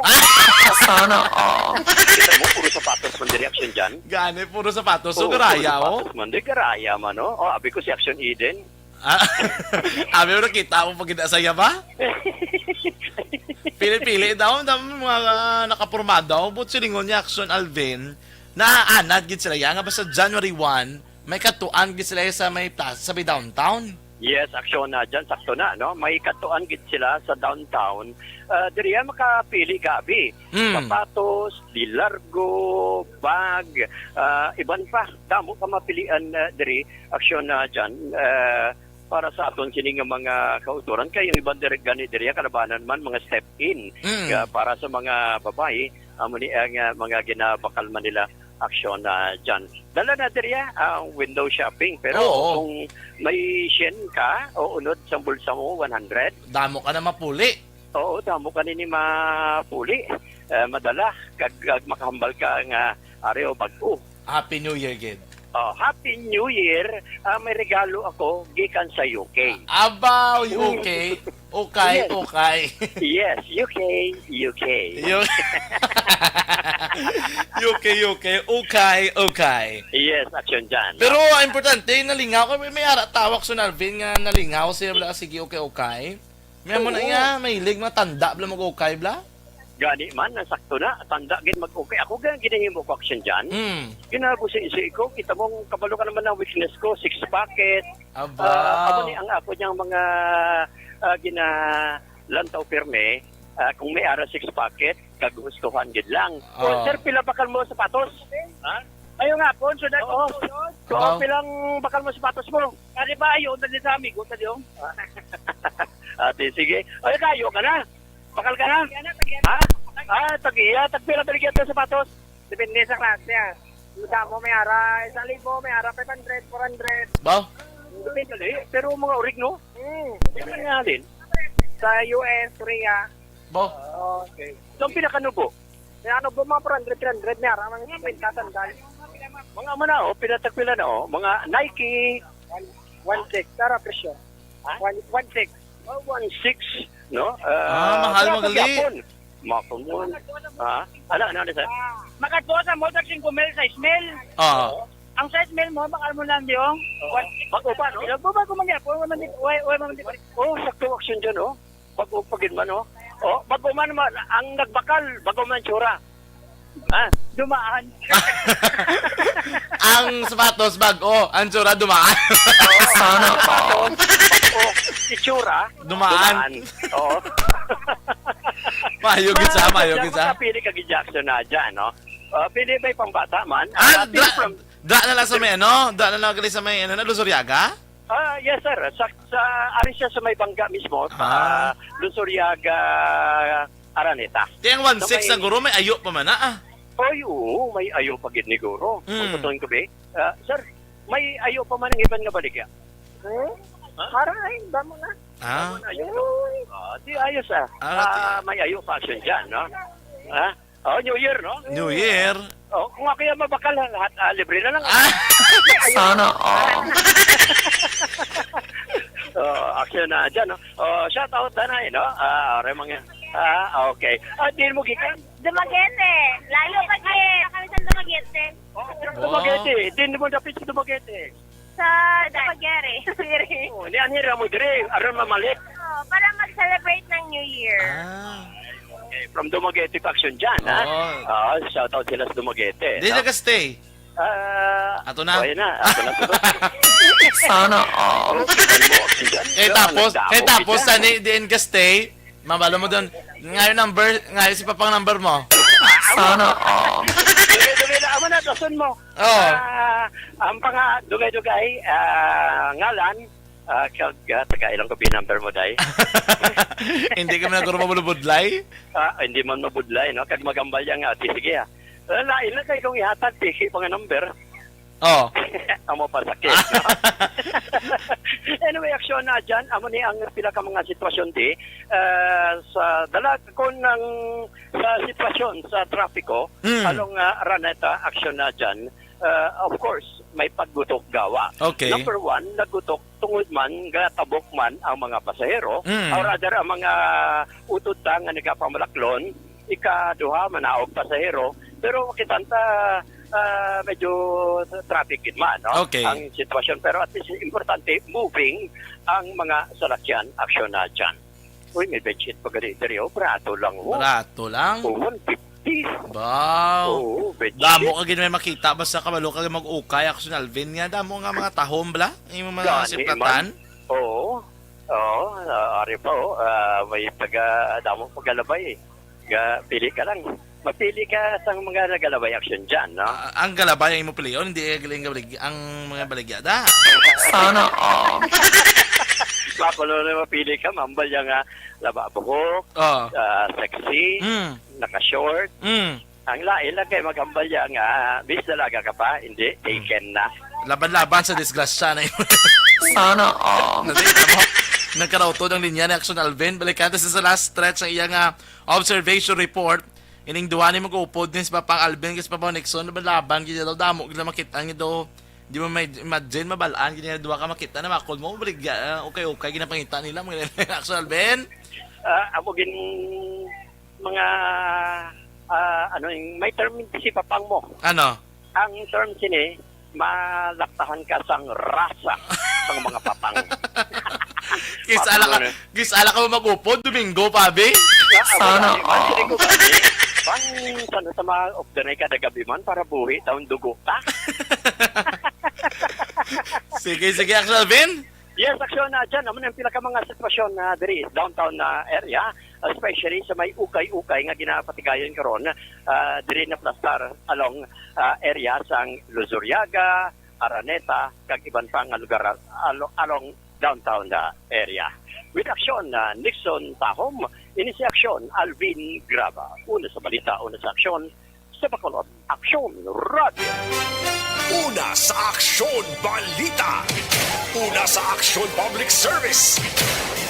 Sana all. Kita mo, puro sapatos man diri action dyan. Gani, puro sapatos. So, Oo, garaya, puro oh. Sapatos man. Di garaya man, oh. Oh, abi ko si Action Eden. Ah, abi mo, nakita mo pag ginasaya ba? Pili-pili daw, ang dami mga, ah, nakapurma daw. But silingon niya, Action Alvin, naanad gid sila yan. Nga basta January one, may katuan gid sila sa may plaza, sa may downtown. Yes, aksyon na dyan, sakto na, no? May katuan gid sila sa downtown. Ah, diri yan makapili gabi. Mm. Sapatos, dilargo, bag, ah, iban pa. Damo ka mapilian, ah, diri, aksyon na dyan. Ah, para sa aton sini nga mga kautoran, kay yung iban diri, gani diri, kalabanan man, mga step-in. Mm. Ah, para sa mga babae, amo ni ang, ah, mga ginabakal man nila aksyon na dyan. Dala na diri, ah, ang window shopping. Pero Oo. kung may syen ka o unod sa bulsa mo, one hundred. Damo ka na mapuli. Oo, damo ka nini mapuli. Eh, madala, kag, kag makahambal ka nga ari o bag-o. Happy New Year, gid. Oh, Happy New Year. Ah, may regalo ako gikan sa U K. Abaw, U K. Okay, Yes. okay. Yes, U K, U K. U-, U K, U K. Okay, okay. Yes, Action Jan. Pero ang importante, nalingaw ka. May, may ara tawag sa Alvin nga nalingaw siya bala, sige, okay, okay. May amo na Oo. iya, mahilig mga tanda bala mag-okay bala. Gani man, nasakto na. Tanda gid mag-okay. Ako gani ginahimo ko, Action Jan. Mm. Ginabusi-si ko, kita mo, kabalo ka naman ang weakness ko, six packet. Aba. Ah, amo ni ang ako niyang mga, ah, ginalantaw pirme, ah, kung may ara six packet, kagustuhan gid lang. Oh, Oh. sir, pila bakal mo sapatos? Ha? Ayun nga po, so that Oo. So, Wow. pilang bakal mo sapatos mo? Kani ba, ayun, dali sa amigo, dali, oh. Ate, sige. Ay, kayo ka na. Bakal ka na? Ha? Ah, tag-iya. Tagpila taligyan sa sapatos? Depende sa klase, ah. Yung sa mo may ara, isang libo, may ara, five hundred, four hundred. Ba? Depende, eh. Pero mga orig, no? Hmm. Yan ang halin. Sa U S, Korea. Ba? Okay. So, ang pinakanubo? May ano ba, mga four hundred, three hundred, may ara, mga kwenta, sandal. Mga ano na, oh, pinatagpila na, oh. Mga Nike. One, one six, tara, presyo. Ha? One, one six. Oh, one six, no? Ah, mahal, mga magali. Gihapon. Makumon. Ha? Ano, ano, ano, sir? Makadto sa mall, tag singko mil, sais mil. Ah. Ang sais mil mo, bakal mo lang, di, oh. Oo. One six. Bago pa, no? Bago, bago man gihapon, wala man di, wala, wala man di. Oh, sakto, Action Jan, oh. Bago pa gid man, oh. Oh, bago man, man, ang nagbakal, bago man tsura. Ah, dumaan. Ang sapatos, bag-o. Ang tsura, dumaan. Oo, Sana ang sapatos, bag-o. Itsura, Dumaan. dumaan. Oo. Mayo gid sa, mayo gid sa. Dapat napili ka gid, Jackson, na dyan, no? Ah, pili may pambata man. Ah, Ah, pili dra-, from dra na lang sa may ano? Dra na lang gali sa may ano, na Luzuriaga? Ah, yes, sir. Sa, sa, ari siya sa may bangga mismo, sa Ah. Luzuriaga, Araneta. Di ang one six So, may na guro, may ayo pa man na, ah. Oy, oo, may ayo pa gid ni guro. Mm. Ang totoo ko, be. Ah, sir, may ayo pa man ang iban nga baligya. Hmm? Ha? Aray, ba mo na? Ah. Ayo. Uy. Ah, di ayos, ah. Ah, di Ah, may ayo pa siya dyan, no? Ha? Oh, New Year, no? New Year. Oh, kung ako yung mabakal, lahat, ah, libre na lang. Ah. Sana all. Oh, action na dyan, no? Oh, shout out, Danay, no? Ah, ore mga, ah, okay. Ah, di mo gikan? Dumaguete. Layo pa, Jen. Kami sa Dumaguete. Oh, Wow. Dumaguete. Di mo dapit sa Dumaguete. Sa Dumaguete. Oh, ni anhi ra mo dire, aron mamalit. Oh, para mag-celebrate ng New Year. Ah. Okay, from Dumaguete faction dyan, ha? Oo. Ah, shout out sila sa Dumaguete, Di no? nag-stay. Ah, Ato na. Okay na. Ato na to. Sana all. Okay, ano mo, action dyan? Eh, Pero tapos, nagdamo eh, tapos, kita. Sa ni, di nag-stay, mabalo mo doon. Ngayon number, ngayon si Papang number mo. Sana all. Dugay-dugay na, amo na, dason mo. Oh. Ah, ang panga-, dugay-dugay, ah, ngalan, ah, kag, ah, taga ilang gabi number mo, day? Hindi kami nagkaroon mabulubudlay? Ah, hindi man mabudlay, no? Kag magambal yan nga, ati, sige, ah. Wala, lain lang kayo kung ihatag, piki pa nga number. Oh. Amo pa sakit, no? Anyway, action na dyan. Amo ni ang pila ka mga sitwasyon di, ah, sa dalag kon ang sa sitwasyon sa trapiko, Hmm. along, ah, Araneta, action na dyan. Ah, of course, may paggutok gawa. Okay. Number one, nagutok tungod man, gatabok man ang mga pasahero, Hmm. or rather, ang mga utod ta nga nagapamalaklon, ikaduha, manaog pasahero, pero makita ta, ah, medyo traffic gid man, no? Okay. Ang sitwasyon, pero at least importante, moving ang mga salakyan, action na dyan. Uy, may bedsheet pa gali diri, oh. Barato lang, oh. Barato lang. Oh, one fifty. Wow. Oo, bedsheet. Damo ka gid may makita, basta kabalo ka mag-ukay, Action Alvin, nga damo nga mga tahom bala, yung mga Gani siplatan. Man. Oo. Oo, ah, ari pa, oh. Ah, may taga, damo pa galabay, eh. Ga, pili ka lang. Mapili ka sa mga nagalabay, Action Jan, no? Ah, ang galabay ang imo pilion, hindi ang galing, galing, ang mga baligya da. Sana all. Bako na na mapili ka, mambal niya nga, laba buhok, Oh. ah, sexy, Mm. naka-short. Mm. Ang lain lang kay magambal niya nga, bis dalaga ka pa, hindi, Mm. taken na. Laban-laban sa disgrasya na yun. Sana all. Nagkaraw-, nagkarautod ang linya ni Action Alvin. Balikan ta sa, sa last stretch ang iya nga observation report. Ining duha ni mag-upod ni si Papang Alvin kay si Papang Nixon, laban-laban gid daw, damo gid lang makita nga daw Di mo may imagine, mabalaan, gini duwa ka makita na makol mo, baligya, ah, okay, okay, ginapangita nila, mga Action Alvin. Ah, amo gin mga, ah, ano, yung may term si papang mo. Ano? Ang term sini, malaktahan ka sang rasa sang mga papang. Kis ala ka, Papang mo na. Kis ala ka mo mag-upod, Domingo, pabi? Ah, ah, Sana wala. Ay, all. Sige ko, pabi. Bang, sana sa mga updanay kada gabi man para buhi taon dugo ta. Sige, sige, Action Alvin. Yes, Action, ah, dyan naman ang pila ka mga sitwasyon na diri sa downtown na area, especially sa may ukay-ukay nga ginapatigayon karon, ah, diri na plastar along, ah, area sang Luzuriaga, Araneta, kag iban pa nga lugar al-, along downtown na area. With Action, ah, Nixon Tahom, ini si Action, Alvin Graba. Una sa balita, una sa aksyon, sa Bacolod, Action Radio. Una sa aksyon, balita. Una sa aksyon, public service.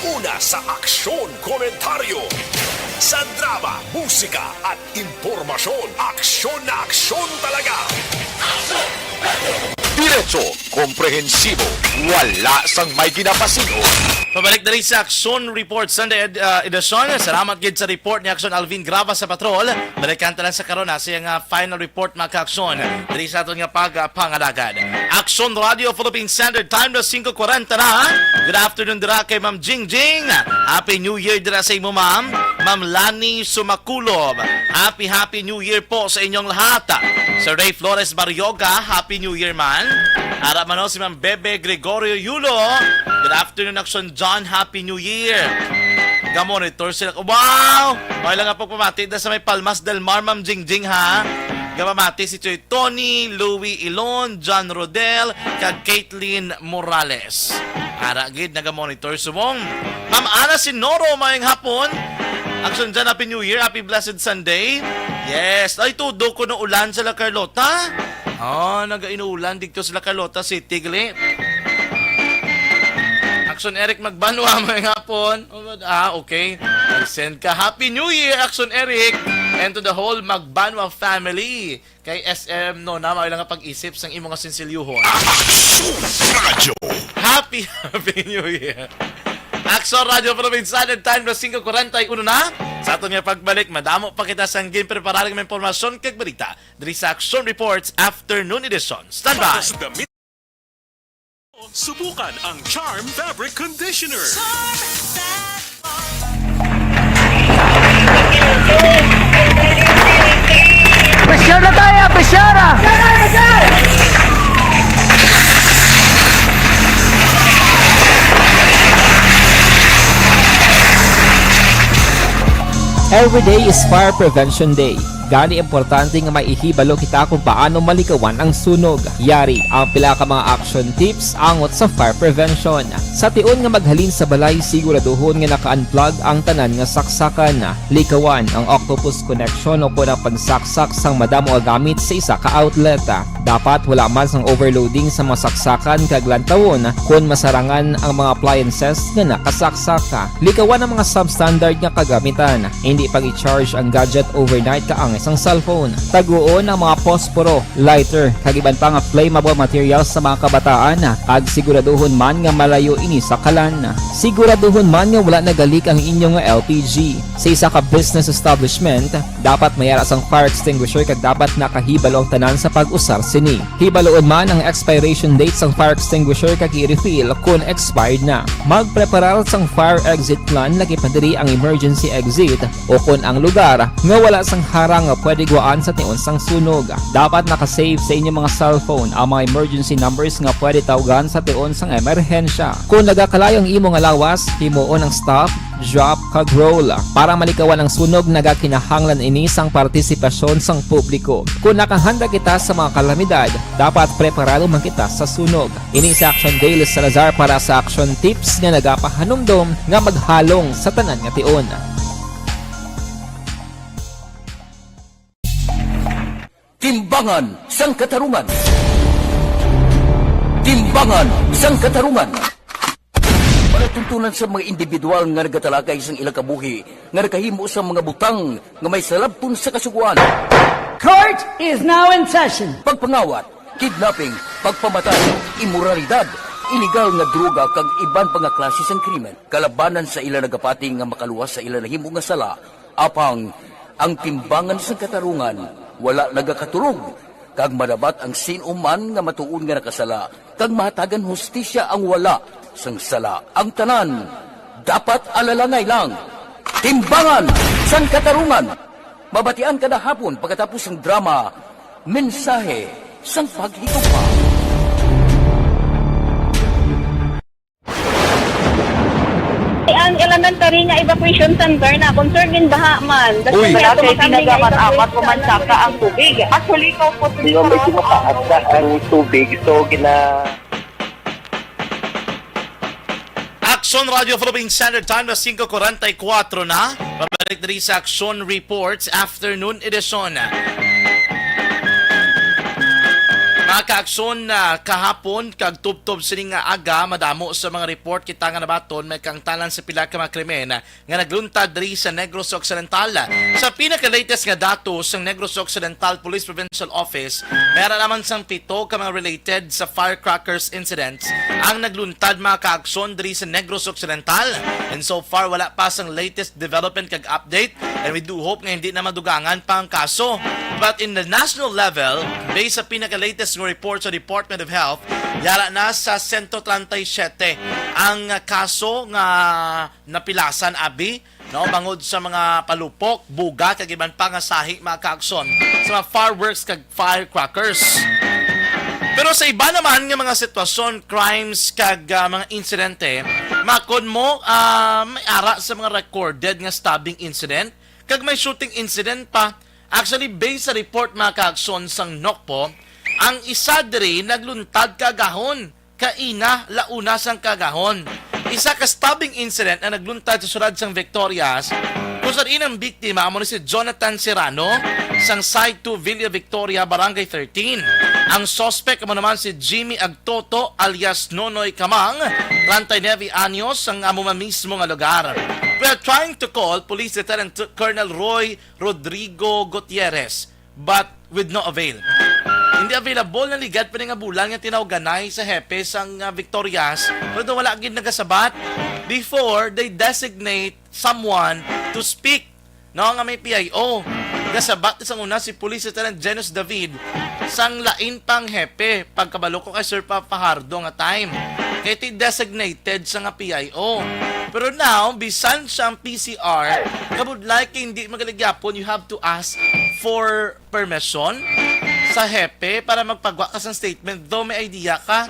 Una sa aksyon, komentaryo. Sa drama, musika, at impormasyon, aksyon na aksyon talaga. Diretso, komprehensibo, wala sang may ginapasin-o. Pabalik diri sa Aksyon Report Sunday ed-, ah, edition. Salamat gid sa report ni Aksyon Alvin Graba sa patrol. Balikan ta lang sa karon, ah, sa iyang, ah, final report, mga ka-aksyon, diri sa aton nga pagpangalagad. Aksyon Radio Philippine Standard Time na singko kwarenta na. Good afternoon dira kay Ma'am Jingjing. Happy New Year dira sa imo, ma'am. Ma'am Lani Sumakulob. Happy, happy New Year po sa inyong lahat. Sir Ray Flores Barrioga, Happy New Year man. Ara man, oh, si Ma'am Bebe Gregorio Yulo. Good afternoon, Action John. Happy New Year. Ga-monitor sila. Wow! Okay lang nga pagpamati da sa may Palmas del Mar, Ma'am Jingjing, ha? Gamamati si Choy Tony, Louie Ilon, John Rodel, kag Caitlin Morales. Ara gid, naga-monitor subong. Ma'am Ana Sinoro, mayong hapon. Action dyan, Happy New Year, Happy Blessed Sunday. Yes, ay, tudo ko no ulan sa La Carlota. Oh, nagainulan dito sa La Carlota City, gali. Action Eric Magbanwa, mayong hapon. Oh, ah, okay. Nag-send ka. Happy New Year, Action Eric, and to the whole Magbanwa family. Kay S M, no, na, mao lang nga pag-isip sang imo nga sinsilyuhon. Action Radio. Happy, Happy New Year. Action Radio Provincial, and time na singko kwarenta y uno na. Sa aton nga pagbalik, madamo pa kita sang ginpreparar nga mga impormasyon kag balita diri sa Action Reports Afternoon Edition. Standby. Para sa damit, subukan ang Charm Fabric Conditioner. Pressure na tayo, pressure! Every day is Fire Prevention Day. Gani, importante nga may ihibalo kita kung paano malikawan ang sunog. Yari ang pila ka mga action tips angot sa fire prevention. Sa tion nga maghalin sa balay, siguraduhon nga naka-unplug ang tanan nga saksakan. Likawan ang octopus connection o kon ang pagsaksak sang madamo nga gamit sa isa ka outlet. Dapat wala man sang overloading sa mga saksakan kag lantawon kon masarangan ang mga appliances nga nakasaksak. Likawan ang mga substandard nga kagamitan. Hindi pag-i-charge ang gadget overnight kaangay sang cellphone. Taguon ang mga posporo, lighter, kag iban pa nga flammable materials sa mga kabataan, kag siguraduhon man nga malayo ini sa kalan. Siguraduhon man nga wala nagalik ang inyo nga L P G. Sa isa ka business establishment, dapat may ara sang fire extinguisher kag dapat nakahibalo ang tanan sa pag-usar sini. Hibaloon man ang expiration date sang fire extinguisher kag i-refill kon expired na. Magpreparar sang fire exit plan, lagi pa diri ang emergency exit o kon ang lugar nga wala sang harang nga pwede guwaan sa tion sang sunog. Dapat naka-save sa inyo mga cellphone ang mga emergency numbers nga pwede tawgan sa tion sang emerhensya. Kon nagakalayo ang imo nga lawas, himuon ang stop, drop, kag roll. Para malikawan ang sunog, nagakinahanglan ini sang partisipasyon sang publiko. Kon nakahanda kita sa mga kalamidad, dapat preparado man kita sa sunog. Ini si Action Dale Salazar para sa Action Tips nga nagapahanumdom nga maghalong sa tanan nga tion. Timbangan sang Katarungan. Timbangan sang Katarungan. Palatuntunan sa mga individual nga nagatalakay sang ilang kabuhi nga nakahimo sang mga butang nga may salabton sa Kasugoan. Court is now in session. Pagpangawat, kidnapping, pagpamatay, imoralidad, iligal nga droga kag iban pa nga klase sang krimen. Kalabanan sa ila nagapati nga makaluwas sa ila nahimo nga sala, apang ang timbangan sang katarungan wala nagakatulog, kag madabat ang sin-o man nga matuod nga nakasala, kag mahatagan hustisya ang wala sang sala. Ang tanan dapat alalangay lang. Timbangan sang katarungan. Mabatian kada hapon pagkatapos sang drama, Mensahe sang Paghigugma. Ang elementary nga evacuation center na concerned in baha man. Uy. Kaya kay pinagaman amat ko man saka ang tubig. Actually, ikaw po, di ba, medyo mataas na ang tubig. So, gina- Aksyon Radio Philippine Standard Time na singko kuwarenta y kuwatro na. Pabalik diri sa Aksyon Reports Afternoon Edition. Mga kaaksyon, na kahapon kag tubtob sining nga aga, madamo sa mga report kita nga nabaton may kaangtanan sa pila ka mga krimen nga nagluntad diri sa Negros Occidental. Sa pinaka-latest nga datos sang Negros Occidental Police Provincial Office, may ara lamang sang pito ka mga related sa firecrackers incidents ang nagluntad, mga kaaksyon, diri sa Negros Occidental. And so far, wala pa sang latest development kag update, and we do hope nga hindi na madugangan pa ang kaso. But in the national level, based sa pinaka-latest nga report sa Department of Health, yara na sa sento treinta y siete ang kaso nga napilasan, abi, no, bangod sa mga palupok, buga, kag iban pa nga sahi, mga kaaksyon, sa mga fireworks kag firecrackers. Pero sa iba naman nga mga sitwasyon, crimes, kag, ah, mga insidente, makon mo, ah, may ara sa mga recorded nga stabbing incident, kag may shooting incident pa. Actually, based sa report, mga kaaksyon, sang NOCPO, ang isa diri nagluntad kaagahon kaina, la una sang kaagahon. Isa ka stabbing incident ang nagluntad sa siyudad sang Victorias, kung sa diin ang biktima amo ni si Jonathan Serrano sang Side two Villa Victoria, Barangay thirteen. Ang suspect amo naman si Jimmy Agtoto alias Nonoy Kamang, treinta y nueve anyos, sang amo man mismo nga lugar. We are trying to call Police Lieutenant Colonel Roy Rodrigo Gutierrez, but with no avail. Hindi available, naligat pa ni nga bulan nga tinawganay sa hepe sang, ah, Victorias, pero daw wala gid nagasabat. Before, they designate someone to speak, no, nga may P I O. Gasabat sang una si Police Lieutenant Genos David sang lain pang hepe, pagkabalo ko kay Sir Papa Hardo nga time. Kay ti designated sa nga P I O. Pero now, bisan siya ang P C R, kabudlay kay hindi magaligapon, you have to ask for permission sa hepe para magpagwa ka sa statement, though may idea ka.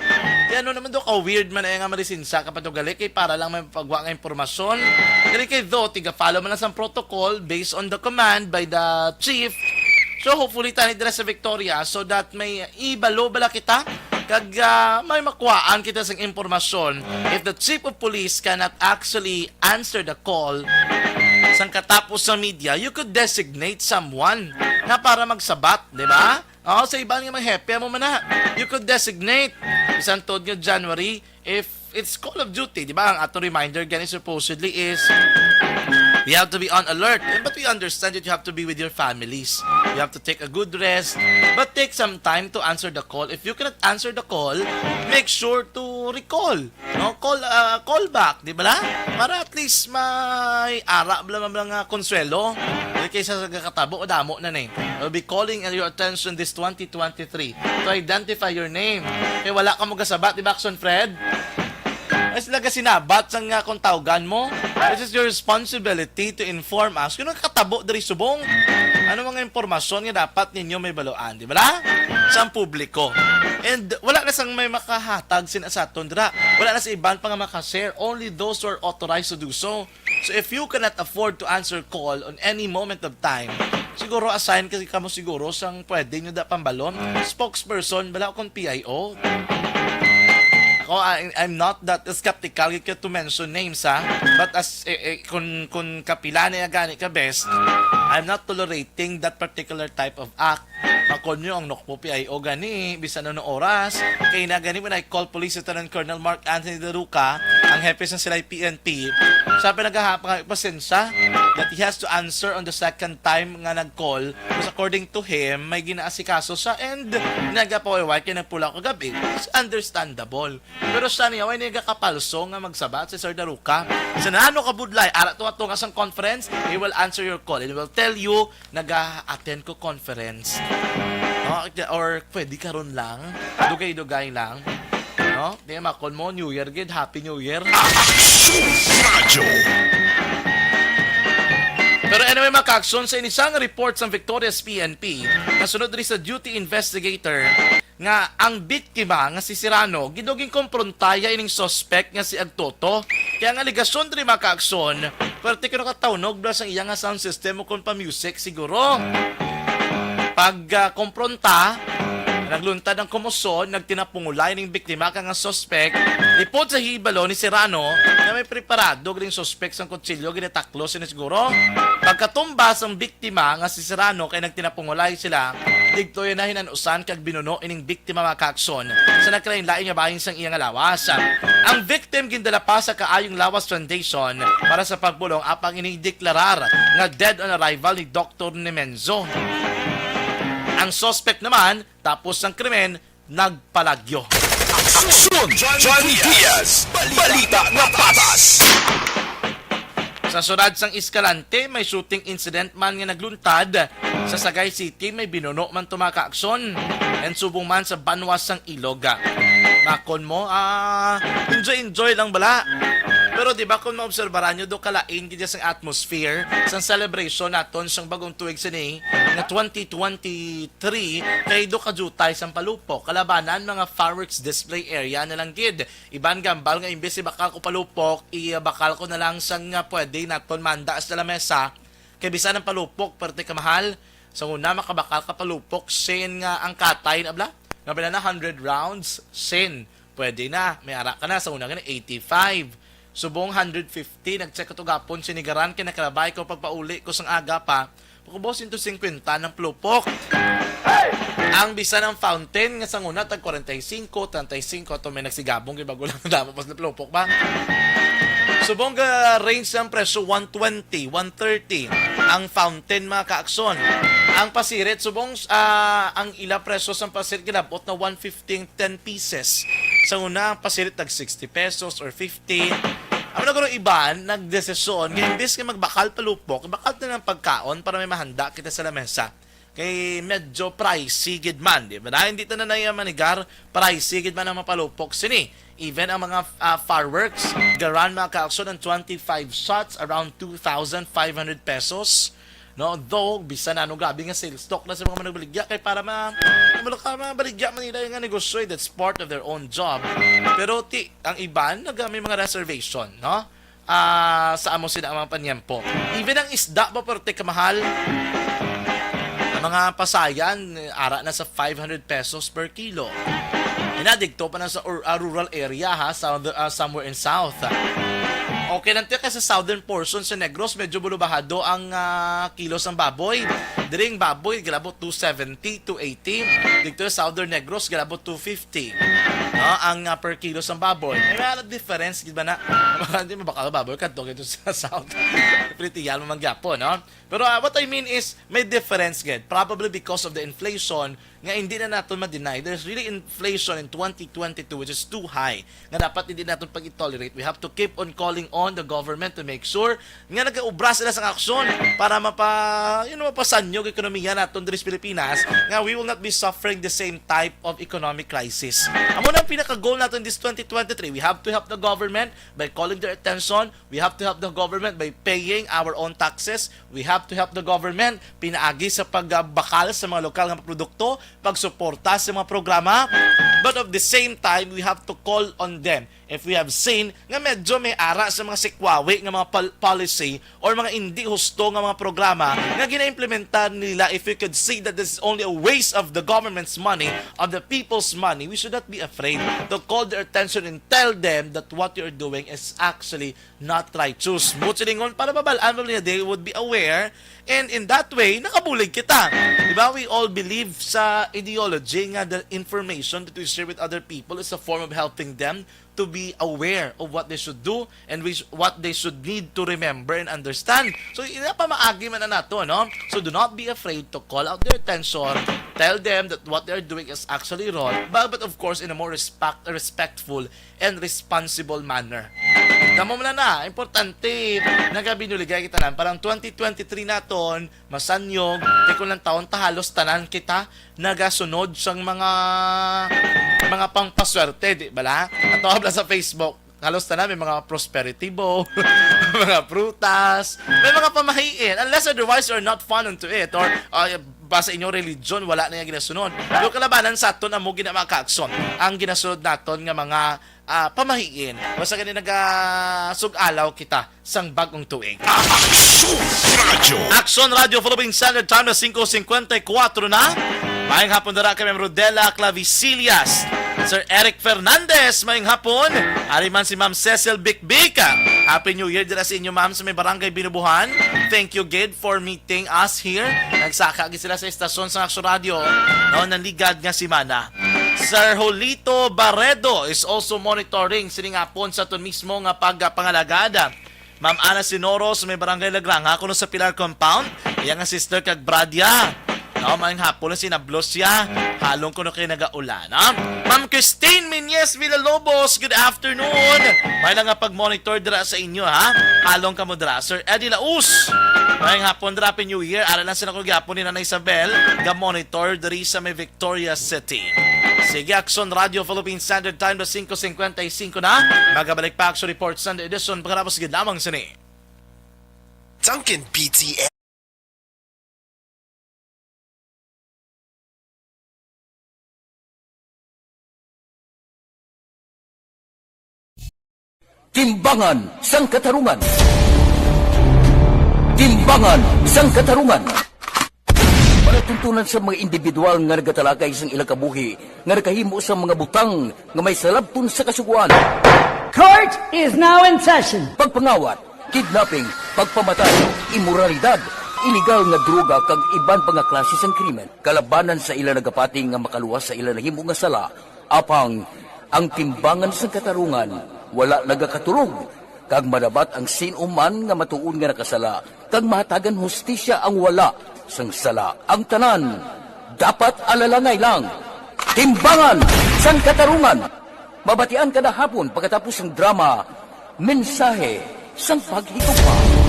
Kaya ano naman daw ka-weird man ay nga malisensa ka pa to gali kay para lang may pagwa nga impormasyon. Gali kay though, tiga-follow man lang sa protocol based on the command by the chief. So hopefully tani dira sa Victoria so that may ibalo bala kita kag, ah, may makuhaan kita sang impormasyon. If the chief of police cannot actually answer the call sang katapos sa media, you could designate someone na para magsabat, di ba? Oh, sa iban nga mga hepe mo man na, you could designate. Bisan tuod nga January, if it's call of duty, di ba? Ang ato reminder gani supposedly is we have to be on alert. And but we understand that you have to be with your families. You have to take a good rest, but take some time to answer the call. If you cannot answer the call, make sure to recall. No, call, ah, call back, di ba la? Para at least may ara bala mga konsuelo. Dili kay sa katabo, damo na ni. I'll be calling your attention this twenty twenty-three to identify your name. Kay wala ka mo gasabat, di ba, Action Fred? Ay sila gasinabat sa nga kung tawgan mo. This is your responsibility to inform us. Kung nakatabo diri subong, ano mga impormasyon nga dapat ninyo may baluan, di ba la? Sa publiko. And wala na sang may makahatag sin sa aton dira. Wala na sa iban pa nga makashare. Only those who are authorized to do so. So if you cannot afford to answer call on any moment of time, siguro assign kasi kamo siguro sang pwede nyo da pambalon. Spokesperson, bala kon P I O. Ako, I, I'm not that skeptical to mention names, ha? But as, eh, eh, kung, kung kapila na gani ka best, I'm not tolerating that particular type of act. Makon nyo ang Nokpo P I O gani, bisan ano oras. Kay na gani, when I call Police Lieutenant Colonel Mark Anthony Daruca, ang hepe sa sila P N P, siya pa nagahapang pasensya that he has to answer on the second time nga nag-call. Because according to him, may ginaasikaso siya and nagapawayway kay nagpula kagabi. It's understandable. Pero siya niya, way niya gakapalso nga magsabat si Sir Daruca. Sa nano ka budlay, ara to ato nga sang conference, he will answer your call and will tell you, "Naga-attend ko conference." No? Or pwede karon lang, dugay-dugay lang. No? Di makon mo, New Year gid, Happy New Year. Aksyon Radyo. Pero anyway, mga kaaksyon, sa inisang report sa Victorias P N P, nasunod diri sa duty investigator, nga ang biktima nga si Serrano giduging kompronta ya ining suspect nga si Agtoto. Kaya ang alegasyon diri, mga kaaksyon, pwerte ko nakatawnog bala sang iya nga sound system o kon pa music siguro. Pag ah, kompronta, nagluntad ang komoson, nagtinapungulay ning biktima kang ang suspect. Lipod sa hibalo ni Serrano nga may preparado ganing suspect sang kutsilyo, ginataklo sini siguro. Pagkatumba sang biktima nga si Serrano kay nagtinapungulay sila, digtoy na hinan-usan kag binuno ining biktima, mga kaakson, sa nagkalain-lain nga bahin sang iya nga lawas. Ang victim gindala pa sa Kaayong Lawas Foundation para sa pagpulong, apang ini deklarar nga dead on arrival ni Doktor Nemenzo. Ang suspect naman, tapos sang krimen, nagpalagyo. Aksyon, Johnny Diaz, balita nga patas. Sa siyudad sang Escalante, may shooting incident man nga nagluntad. Sa Sagay City, may binuno man to, mga kaakson. And subong man sa banwa sang Ilog. Makon mo, ah, enjoy-enjoy lang bala. Pero di ba kung maobserbaran nyo, do kalain gid sang atmosphere sang celebration naton sang bagong tuig sini nga twenty twenty-three, kay do kajutay sang palupok. Kalabanan, mga fireworks display area na lang gid. Iban gambal nga imbes ibakal ko palupok, ibakal ko na lang sang nga pwede naton manda sa lamesa. Kay bisan ang palupok, perte ka mahal. Sa una, makabakal ka palupok, sin nga ang katay na bala. Nga bala na hundred rounds, sin. Pwede na, may ara ka na. Sa una gani, eighty-five. Subong hundred fifty, nag-check ko to gapon, sinigaran kay nakalabay ko pagpauli ko sang aga pa. Pagkubos, sento singkwenta ng palupok. Ang bisan ang fountain nga sang una tag forty-five, thirty-five, to may nagsigabong kay bago lang damo pas na palupok ba. Subong ga range sang presyo one twenty, one thirty ang fountain, mga kaakson. Ang pasirit subong ah, ang ila presyo sang pasirit gilabot na one fifty, ten pieces. Sa una ang pasirit tag sixty pesos or fifty. Amo na guro iban nagdesisyon nga imbis nga magbakal palupok, ibakal na lang pagkaon para may mahanda kita sa lamesa. Kay medyo pricey gid man, di ba? Na hindi tanan na manigar, pricey gid man ang mapalupok sini. Even ang mga ah, fireworks, garan, mga kaakson, ang twenty-five shots, around two thousand five hundred pesos. No, though bisan ano, grabe nga sales talk na sa mga managbaligya kay para ma ano ka, mabaligya man nila yung nga negosyo, eh, that's part of their own job. Pero ti ang iban nag may mga reservation, no? Ah, sa amo sila ang mga panyempo. Even ang isda ba, perte kamahal? Ang mga pasayan, eh, ara na sa five hundred pesos per kilo. Ina, digto pa na sa ur- ah, rural area, ha, south, ah, somewhere in south. Okay lang to kay sa southern portion sa Negros, medyo bulubahado ang ah, kilos ang baboy. Diri ang baboy galabot two seventy, two eighty. Dito sa southern Negros galabot two fifty. No, ang ah, per kilo sang baboy. May mga difference gid ba na? Hindi mabakal baboy kadto kito sa south. Pretty yan man gyapon, no? Pero ah, what I mean is may difference gid, probably because of the inflation nga hindi na naton ma-deny. There's really inflation in twenty twenty-two which is too high, nga dapat hindi naton pag-tolerate. We have to keep on calling on the government to make sure nga nagaubra sila sa aksyon para mapa, you know, mapasanyog ekonomiya naton diri sa Pilipinas, nga we will not be suffering the same type of economic crisis. Amo na ang pinaka-goal naton this twenty twenty-three. We have to help the government by calling their attention. We have to help the government by paying our own taxes. We have to help the government pinaagi sa pagbakal sa mga lokal nga produkto, pagsuporta sa mga programa. But of the same time, we have to call on them if we have seen nga medyo may ara sa mga sikwawi nga mga pol-, policy or mga indi husto nga mga programa nga ginaimplementar nila. If we could see that this is only a waste of the government's money, of the people's money, we should not be afraid to call their attention and tell them that what you're doing is actually not righteous. Mo silingon para mabalaan mo nila, they would be aware, and in that way, nakabulig kita. Di ba? We all believe sa ideology nga the information that we share with other people is a form of helping them to be aware of what they should do and which, what they should need to remember and understand. So, ina pa maagi man na nato, no? So, do not be afraid to call out their attention, tell them that what they're doing is actually wrong, but, but of course, in a more respect, respectful and responsible manner. Kamo na na, importante, nagabinuligay kita nan. Parang twenty twenty-three naton, masanyog, kay kung lang taon ta, halos tanan kita nagasunod sang mga, mga pangpaswerte, di bala? Ato bala sa Facebook, halos tanan may mga prosperity bow, mga prutas, may mga pamahiin. Unless otherwise you're not fond unto it, or, uh, basta inyong religion, wala na yung ginasunod. Pero kalabanan sa aton amo gina-, mga kaagson, ang ginasunod naton nga mga, ah, pamahiin. Basta gani nagasug-alaw kita sang bag-ong tuig. Aksyon Radio. Aksyon Radio Philippine Standard Time na singko singkwenta y kuwatro na. Maayong hapon dira kay Ma'am Rodela Clavisillas. Sir Eric Fernandez, maayong hapon. Ari man si Ma'am Cecil Bikbik. Happy New Year dira sa inyo, ma'am, sa may Barangay Binubuhan. Thank you, gid, for meeting us here. Nagsaka gid sila sa estasyon sa Aksyon Radio, no, nang ligad nga semana. Sir Jolito Barredo is also monitoring sini nga hapon sa aton mismo nga pagpangalagad. Ma'am Ana Sinoro sa may Barangay Lagranga, kuno sa Pilar Compound, iya nga sister kag bradya. No, maayong hapon na sinablos siya. Halong kuno kay nagaulan, ha? Ma'am Christine Minyes Villalobos, good afternoon. May lang nga pag-monitor dira sa inyo, ha? Halong kamo dira. Sir Eddie Laus, maayong hapon dira, Happy New Year. Ara lang sila ko gyapon ni Nanay Isabel, ga-monitor diri sa may Victorias City. Sige, Aksyon Radio Philippine Standard Time na singko singkwenta y singko na. Magabalik pa Aksyon Report Sunday Edition. Pagkatapos gid lamang sini. Duncan B T F. Timbangan sang Katarungan. Timbangan sang Katarungan. Palatuntunan sa mga individual nga nagatalakay sang ilang kabuhi nga nakahimo sa mga butang nga may salabton sa Kasugoan. Court is now in session. Pagpangawat, kidnapping, pagpamatay, imoralidad, iligal nga droga kag iban pa nga klase sang krimen. Kalabanan sa ila nagapati nga makaluwas sa ila nahimo nga sala, apang ang timbangan sang katarungan wala nagakatulog, kag madabat ang sin-o man nga matuod nga nakasala, kag mahatagan hustisya ang wala sang sala. Ang tanan dapat alalangay lang. Timbangan sang Katarungan. Mabatian kada hapon pagkatapos sang drama, Mensahe sang Paghigugma.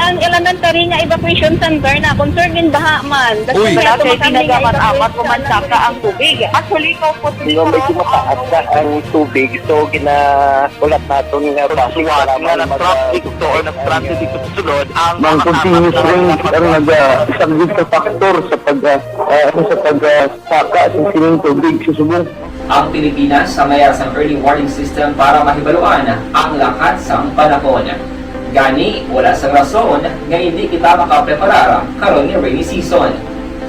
Ang elementary nga evacuation center na concerned in baha man. Uy. Wala kay tinaga man amat ko man saka ang tubig. Actually, ko po. Di ba, medyo mataas na ang tubig, so gina-, ulat naton nga traffic, suwat nga nag-traffic to or nag-transit dito sa sulod, ang mga continuous rain ang nag-, ah, isa gid sa factor sa pag, ah, ah, ano, sa pag, ah, saka sa sining tubig sa subong. Ang Pilipinas sa mayar sang early warning system para mahibaluan ang lakat sang panahon. Gani, wala sang rason nga hindi kita makapreparar karon nga rainy season.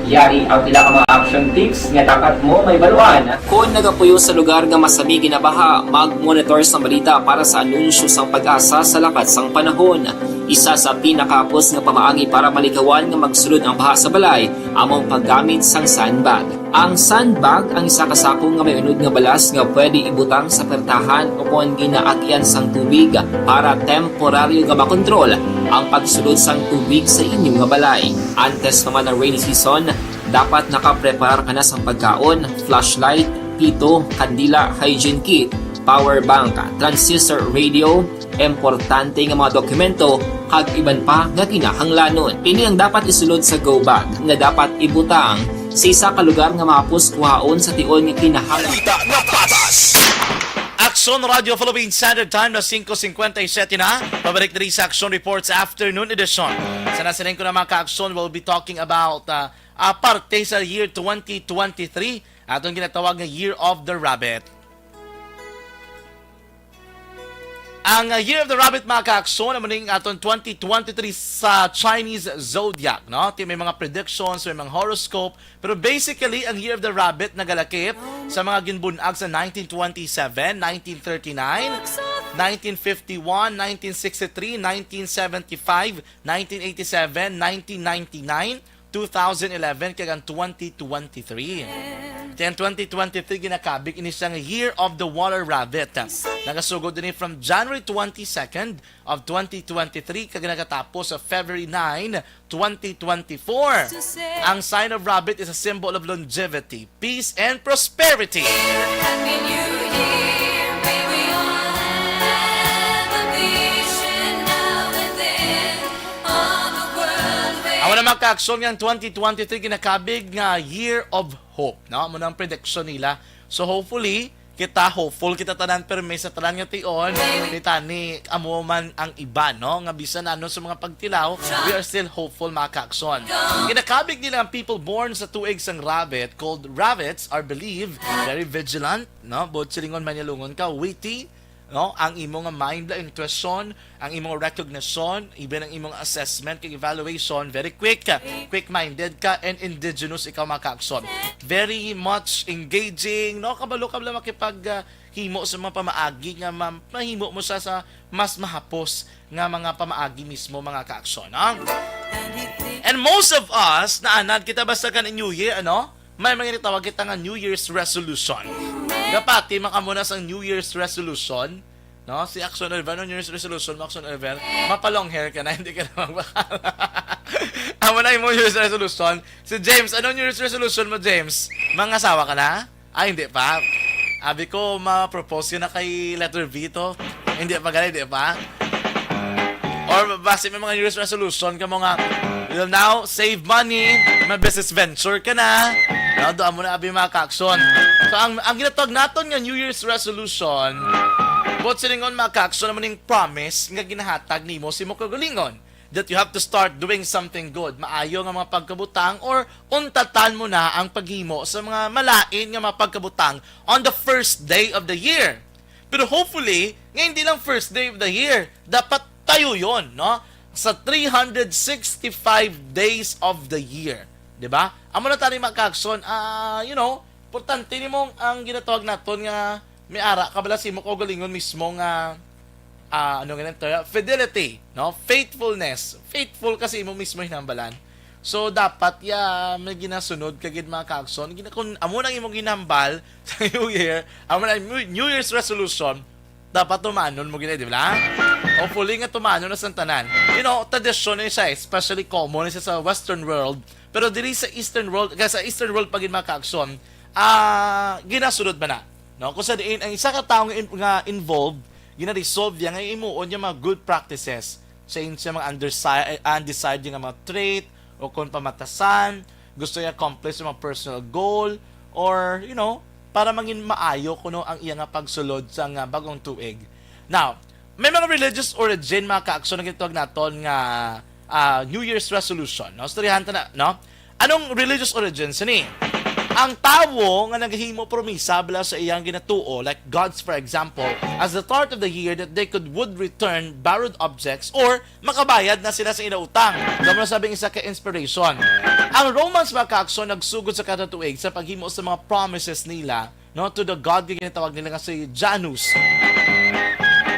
Yari ang pila ka mga action tips nga dapat mo mahibaluan. Kon nagapuyo sa lugar nga masami ginabaha, mag-monitor sa balita para sa anunsyo sang PAGASA sa lakat sang panahon. Isa sa pinakahapos nga pamaagi para malikawan nga magsulod ang baha sa balay amo ang paggamit sang sandbag. Ang sandbag ang isa ka sako nga may unod nga balas nga pwede ibutang sa pertahan o kon ginaagyan sang tubig para temporaryo nga makontrol ang pagsulod sang tubig sa inyo nga balay. Antes pa man ang rainy season, dapat nakapreparar ka na sang pagkaon, flashlight, pito, kandila, hygiene kit, power bank, transistor radio, importante nga mga dokumento, kag iban pa nga kinahanglanon. Ini ang dapat isulod sa go bag nga dapat ibutang sa isa ka lugar nga mahapos kuhaon sa tion nga kinahanglan. Balita nga patas. Aksyon Radio Philippine Standard Time na singko cincuenta y siete na. Pabalik diri sa Aksyon Reports Afternoon Edition. Sa nasiling ko na, mga ka-aksyon, we'll be talking about uh, uh, parte sa year twenty twenty-three, aton ginatawag nga Year of the Rabbit. Ang uh, Year of the Rabbit, mga ka-aksyon, amo ning aton twenty twenty-three sa Chinese zodiac, no? Ti may mga predictions, may mga horoscope, pero basically, ang Year of the Rabbit nagalakip sa mga ginbun-ag sa nineteen twenty-seven, nineteen thirty-nine, nineteen fifty-one, nineteen sixty-three, nineteen seventy-five, nineteen eighty-seven, nineteen ninety-nine, two thousand eleven, kag ang twenty twenty-three. Then twenty twenty-three, ginakabig ini siyang Year of the Water Rabbit. Nagasugod ini from January twenty-second of twenty twenty-three, kag nagatapos sa February nine, twenty twenty-four. Ang sign of rabbit is a symbol of longevity, peace, and prosperity. Happy New Year, may we all have a vision now and then. All the world. Amo na, mga ka-aksyon, nga ang twenty twenty-three ginakabig nga year of hope, no? Amo na ang prediction nila. So hopefully, kita hopeful kita tanan, pero may sa tanan nga tion, kita ni amo man ang iba, no? Nga bisan ano sa mga pagtilaw, we are still hopeful, mga ka-aksyon. Ginakabig nila ang people born sa tuig sang rabbit, called rabbits, are believed very vigilant, no? Buot silingon, mahinalungon ka, witty, no? Ang imo nga mind, la, intuition, ang imo recognition, even ang imo assessment kag evaluation, very quick, quick-minded ka, and indigenous ikaw, mga ka-aksyon. Very much engaging, no? Kabalo ka bala makipag, ah, himo sa mga pamaagi nga ma-, mahimo mo sa, sa mas mahapos nga mga pamaagi mismo, mga ka-aksyon, no? And most of us, naanad kita basta kan New Year, ano? May mga ginatawag kita nga New Year's resolution. Nga pati, maka mo na sang New Year's resolution, no? Si Action Oliver, ano New Year's resolution mo, Action Oliver? Mapa-long hair ka na, hindi ka na magbakal. Amo na yung New Year's resolution. Si James, ano New Year's resolution mo, James? Mangasawa ka na? Ay, hindi pa. Abi ko, ma-propose yun na kay letter V to. Hindi pa, gali, hindi pa. Or basi may mga New Year's resolution ka mo nga, will now save money, may business venture ka na. No, doon mo na, abi, mga ka-action. So, ang, ang ginatawag naton nga New Year's resolution, buot silingon, mga ka-action, amo ning promise nga ginahatag nimo sa imo kaugalingon, that you have to start doing something good, maayo nga mga pagkabutang, or untatan mo na ang paghimo sa mga malain nga mga pagkabutang on the first day of the year. Pero hopefully, nga hindi lang first day of the year, dapat tayo yon, no? Sa three hundred sixty-five days of the year, di ba? Amo na tani, mga ka-action, ah, you know, importante nimo ang ginatawag naton nga may ara ka bala sa imo kaugalingon mismo nga, ah, ano nga nang term? Fidelity, no? Faithfulness. Faithful ka sa imo mismo hinambalan. So, dapat ya may ginasunod ka gid, mga ka-action. Gina-, kung amo nang imong ginambal sa New Year, amo na New New Year's resolution, dapat tumanon mo gid, di ba? Hopefully nga tumanon na sang tanan. You know, tradisyon ni siya, especially common ni siya sa Western world. Pero diri sa Eastern world, kaya sa Eastern world pa gid, mga ka-action, ah, ginasunod ba na? No? Kung sa diin, ang isa ka tawo nga in-, nga involved, gina-resolve niya nga imuon niya mga good practices sa in-, sa mga undesi-, eh, undesired nga mga trait, o kung pamatasan, gusto niya accomplish sa mga personal goal, or, you know, para mangin maayo kuno ang iya nga pagsulod sa nga bagong tuig. Now, may mga religious origin, mga ka-action, nga gitawag naton nga, ah, New Year's resolution, no? Istoryahan ta na, no? Anong religious origin sini? Ang tawo nga naghimo promisa bala sa iyang ginatuo, like gods, for example, as the start of the year that they could would return borrowed objects or makabayad na sila sa ila utang. Amo na sabing isa ka inspiration. Ang Romans, mga ka-action, nagsugod sa kada tuig sa paghimo sa mga promises nila, no, to the god nga ginatawag nila nga si Janus.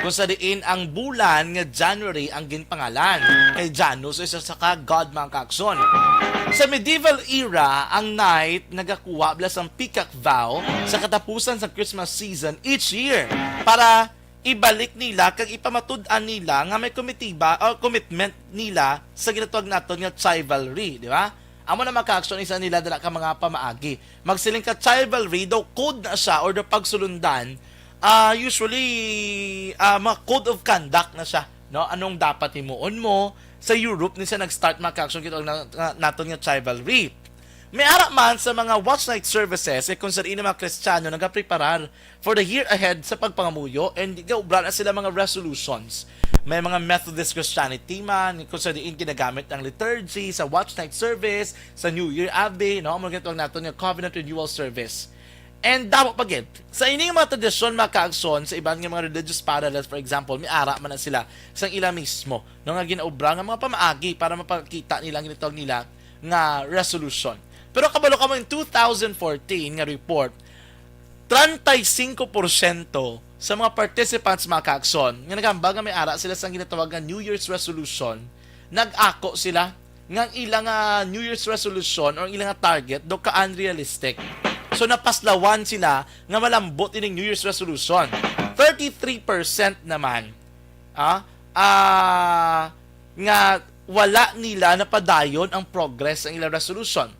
Kung sa diin ang bulan nga January ang ginpangalan. Kay Janus isa sa ka god, mga ka-action. Sa medieval era, ang knight nagakuha bala sang peacock vow sa katapusan sa Christmas season each year para ibalik nila kag ipamatud-an nila nga may komitiba o commitment nila sa ginatawag naton nga chivalry, di ba? Amo na, mga ka-action, isa nila dala ka mga pamaagi. Magsiling ka, chivalry daw code na siya or the pagsulundan, ah, usually, ah, mga code of conduct na siya, no? Anong dapat himuon mo? Sa Europe ni siya nag-start, mga ka-action, kita na, na, naton nga chivalry. May ara man sa mga watch night services, eh, kung sa diin ang mga Kristiyano nagapreparar for the year ahead sa pagpangamuyo, and gaobra na sila mga resolutions. May mga Methodist Christianity man, kung sa diin ginagamit ang liturgy sa watch night service, sa New Year Abbey, no? Amo ginatawag naton nga Covenant Renewal Service. And damo pa gid. Sa ining mga tradisyon, mga kaagson, sa iban nga mga religious parallels, for example, may ara man na sila sang ila mismo, no, nga ginaobra nga mga pamaagi para mapakita nila ang ginatawag nila nga resolution. Pero kabalo kamo, in two thousand fourteen nga report, treinta y cinco porsyento sa mga participants, mga kaagson, nga naghambal nga may ara sila sang ginatawag nga New Year's resolution, nag-ako sila nga ang ila nga New Year's resolution or ang ila nga target daw ka-unrealistic. So, napaslawan sila nga malambot ining New Year's resolution. Thirty-three percent naman, ah, ah, nga wala nila napadayon ang progress ang ilang resolution.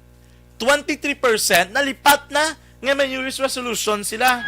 Twenty-three percent nalipat na nga may New Year's resolution sila.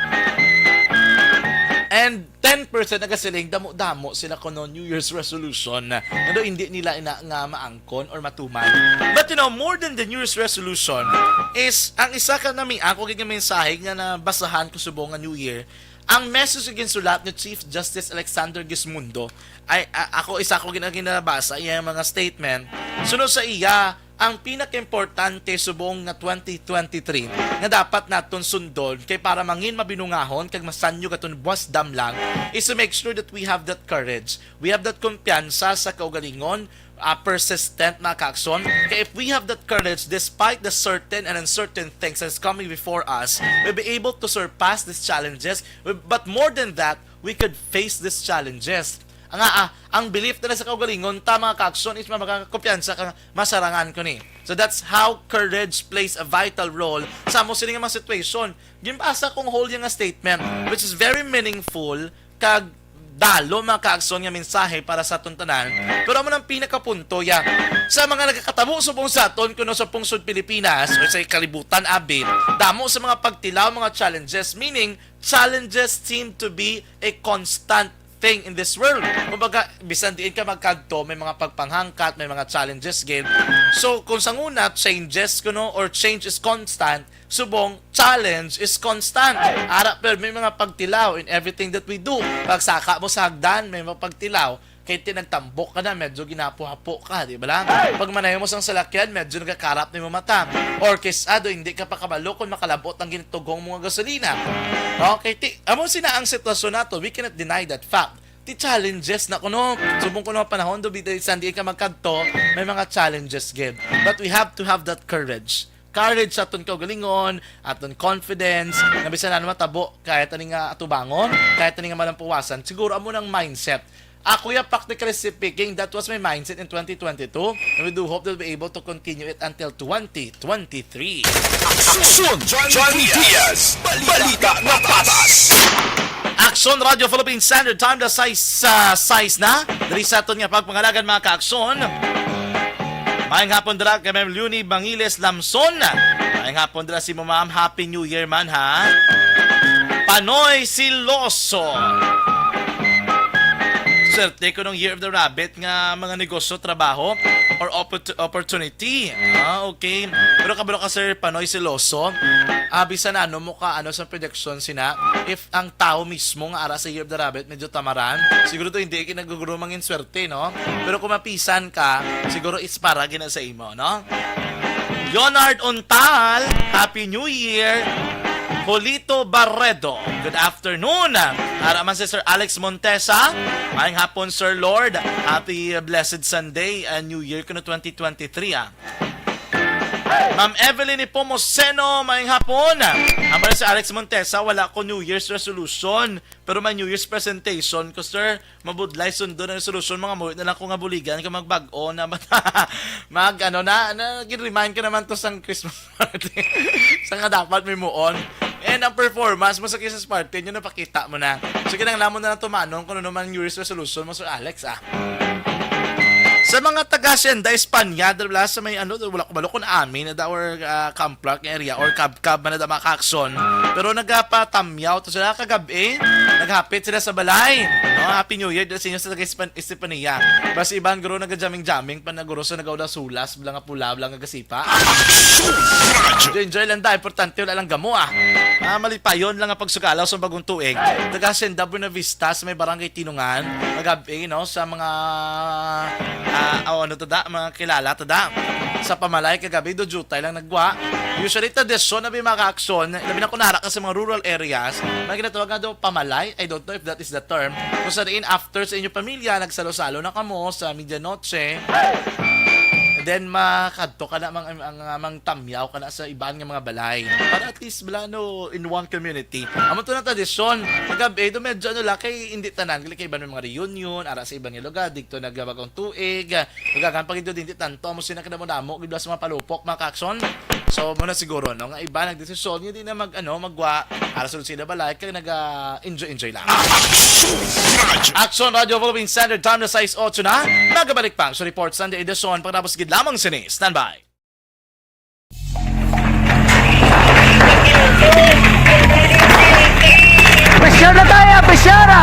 And ten percent nagasiling, damo-damo sila kuno New Year's resolution nga daw hindi nila ina nga maangkon or matuman. But, you know, more than the New Year's resolution is ang isa ka nami ako gid nga mensahe nga nabasahan ko subong nga New Year, ang message nga ginsulat ni Chief Justice Alexander Gismundo. Ay, a- ako, isa ko gina- ginabasa iyang mga statement. Sunod sa iya, ang pinakaimportante subong nga twenty twenty-three nga dapat naton sundon kay para mangin mabinungahon kag masanyog aton buwas damlang is to make sure that we have that courage, we have that kumpiyansa sa kaugalingon, uh, persistent, mga kaagson. Kay if we have that courage despite the certain and uncertain things that's coming before us, we'll be able to surpass these challenges. We- But more than that, we could face these challenges. Ang, ah, ang belief nila sa kaugalingon ta, mga kaagson, is makakumpiyansa ka nga masarangan ko ni. So that's how courage plays a vital role sa amo sini nga mga situation. Ginbasa kong whole nga statement, which is very meaningful, kag dalo, mga kaagson, nga mensahe para sa aton tanan. Pero amo nang pinakapunto, ya. Sa mga nagakatabo subong sa aton kuno sa pungsod Pilipinas o sa kalibutan, abi, damo sa mga pagtilaw, mga challenges, meaning challenges seem to be a constant thing in this world. Kumbaga, bisan diin ka magkadto, may mga pagpanghangkat, may mga challenges gid. So, kung sa una, changes kuno or change is constant, subong challenge is constant. Ara, pero may mga pagtilaw in everything that we do. Pagsaka mo sa hagdan, may mga pagtilaw. Kay ti nagtambok ka na, medyo ginapo-hapo ka, di ba lang? Pag manayo mo sang salakyan, medyo nagakarap na mo mata. Or kis-a do, hindi ka pa kabalo kung makalabot ang ginatugong mo nga gasolina. Okay, ti, amo sina ang sitwasyon nato. We cannot deny that fact. Ti challenges na kuno. Subong kuno panahon do, bisan diin ka magkadto, may mga challenges gid. But we have to have that courage. Courage sa aton kaugalingon, aton confidence, nga bisan ano matabo, kahit ani nga atubangon, kahit ani nga malampuwasan, siguro amo nang mindset. Ako ya, practically speaking, that was my mindset in twenty twenty-two, and we do hope that we'll be able to continue it until twenty twenty-three. Aksyon, Johnny Diaz, balita na patas. Aksyon Radio Philippine Standard Time, the size, ah, size na. Diri sa aton nga pagpangalagan, mga ka-aksyon. Maayong hapon dira kay Ma'am Leonie Bangiles Lamson. Maayong hapon dira si mo, ma'am. Happy New Year man, ha. Panoy Siloso. Swerte ko nung Year of the Rabbit nga mga negosyo, trabaho, or oppor- opportunity. Ah, okay. Pero kabalo ka, Sir Panoy Siloso, ah, bisan ano mo ka, ano sa prediction sina, if ang tao mismo nga ara sa Year of the Rabbit medyo tamaran, siguro to hindi ka naguguro mangin swerte, no? Pero kung mapisan ka, siguro is para gina sa imo, no? Leonard Untal, Happy New Year. Jolito Barredo, good afternoon. Ara man si Sir Alex Montesa, maayong hapon, Sir Lord. Happy, uh, blessed Sunday and New Year kuno twenty twenty-three, ah. Ma'am Evelyn Nepomuceno, maayong hapon. Ang pala si Alex Montesa, wala ko New Year's resolution, pero may New Year's presentation ko, sir. Mabudlay sundon ang resolution, mga muwi na lang ko nga buligan ka magbag-o na mag, ano na, na, gin-remind ka naman to sang Christmas party. Sa nga dapat may muon. And ang performance mo sa Christmas party, yun napakita mo na. So, kinahanglan mo na lang tumanon kung ano man New Year's resolution mo, Sir Alex, ah. Sa mga taga Hacienda España, dala sa may ano, wala ko balo kung amin na da or ah, Camp Clark area or Kabkab man na da mga kaakson. Pero nagapatamyaw to sila kagabi, naghapit sila sa balay. No, Happy New Year dala sa inyo sa taga Espan- Estefania. Bas iban guro nagajamming-jamming pa na guro sa nagaudas-ulas, bala nga pula, bala nga gasipa. Enjoy, enjoy lang da, importante wala lang gamo ah. Ah, malipayon lang ang pagsugalaw sa bagong tuig. Taga Hacienda Buenavista sa may barangay Tinungan, kagabi, no, sa mga ah, oh, ano to da, mga kilala to da. Sa pamalay kagabi, do jutay lang nagwa. Usually, tradisyon na may mga aksyon, labi na kung nara ka sa mga rural areas, may ginatawag nga do pamalay. I don't know if that is the term. Kung sa diin, after sa inyo pamilya, nagsalo-salo na kamo sa medianoche. And then, makadto ka na, mang, ang, ang, mang tamyaw ka na sa iban nga mga balay. Para at least, bala, no, in one community. Amo to na tradisyon. Kagabi, do medyo ano lang, kay hindi tanan, kay iban may mga reunion, ara sa iban nga lugar, dito nagbagong tuig, Nagakan pa gid hindi tanto amo sina kadamo-damo gid sa mga palupok, mga kakson. So, mo na siguro, no, nga iba nagdesisyon nga di na mag, ano, magwa, ara sa sila balay, kag naga-enjoy-enjoy lang. Action Radio Philippine Standard Time na sais otso na. Nagabalik pa ang report Sunday edition. Pagkatapos gid lamang sini. Standby. Pressure na tayo, pressure na!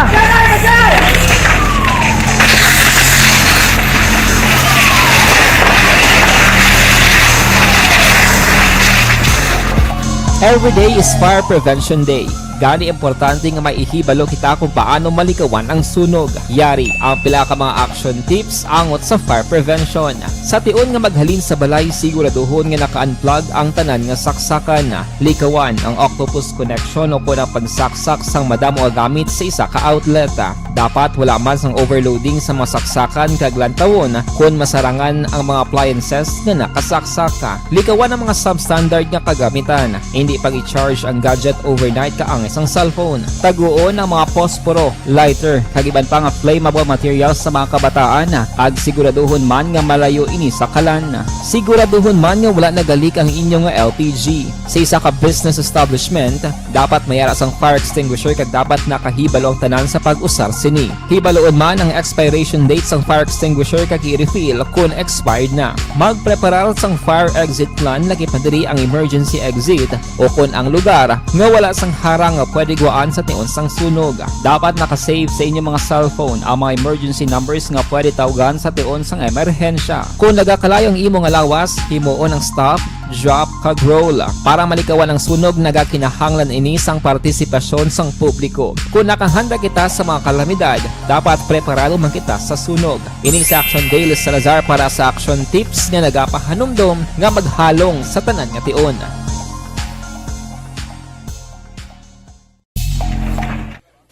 Every day is Fire Prevention Day. Gani importante nga may ihibalo kita kung paano malikawan ang sunog. Yari ang pila ka mga action tips angot sa fire prevention. Sa tion nga maghalin sa balay, siguraduhon nga naka-unplug ang tanan nga saksakan. Likawan ang octopus connection o kon ang pagsaksak sang madamo nga gamit sa isa ka outlet. Dapat wala man sang overloading sa mga saksakan kag lantawon kon masarangan ang mga appliances nga nakasaksak. Likawan ang mga substandard nga kagamitan. Hindi pag-i-charge ang gadget overnight kaangay sang cellphone. Taguon ang mga posporo, lighter, kag iban pa nga flammable materials sa mga kabataan, kag siguraduhon man nga malayo ini sa kalan. Siguraduhon man nga wala nagalik ang inyo nga L P G. Sa isa ka business establishment, dapat may ara sang fire extinguisher kag dapat nakahibalo ang tanan sa pag-usar sini. Hibaloon man ang expiration date sang fire extinguisher kag i-refill kon expired na. Magpreparar sang fire exit plan, lagi pa diri ang emergency exit o kon ang lugar nga wala sang harang nga pwede gwaan sa tion sang sunog. Dapat naka-save sa inyo mga cellphone ang mga emergency numbers nga pwede tawgan sa tion sang emerhensya. Kon nagakalayo ang imo nga lawas, himuon ang stop, drop, kag roll. Para malikawan ang sunog, nagakinahanglan ini sang partisipasyon sang publiko. Kon nakahanda kita sa mga kalamidad, dapat preparado man kita sa sunog. Ini si Action Daily Salazar para sa Action Tips nga nagapahanumdom nga maghalong sa tanan nga tion.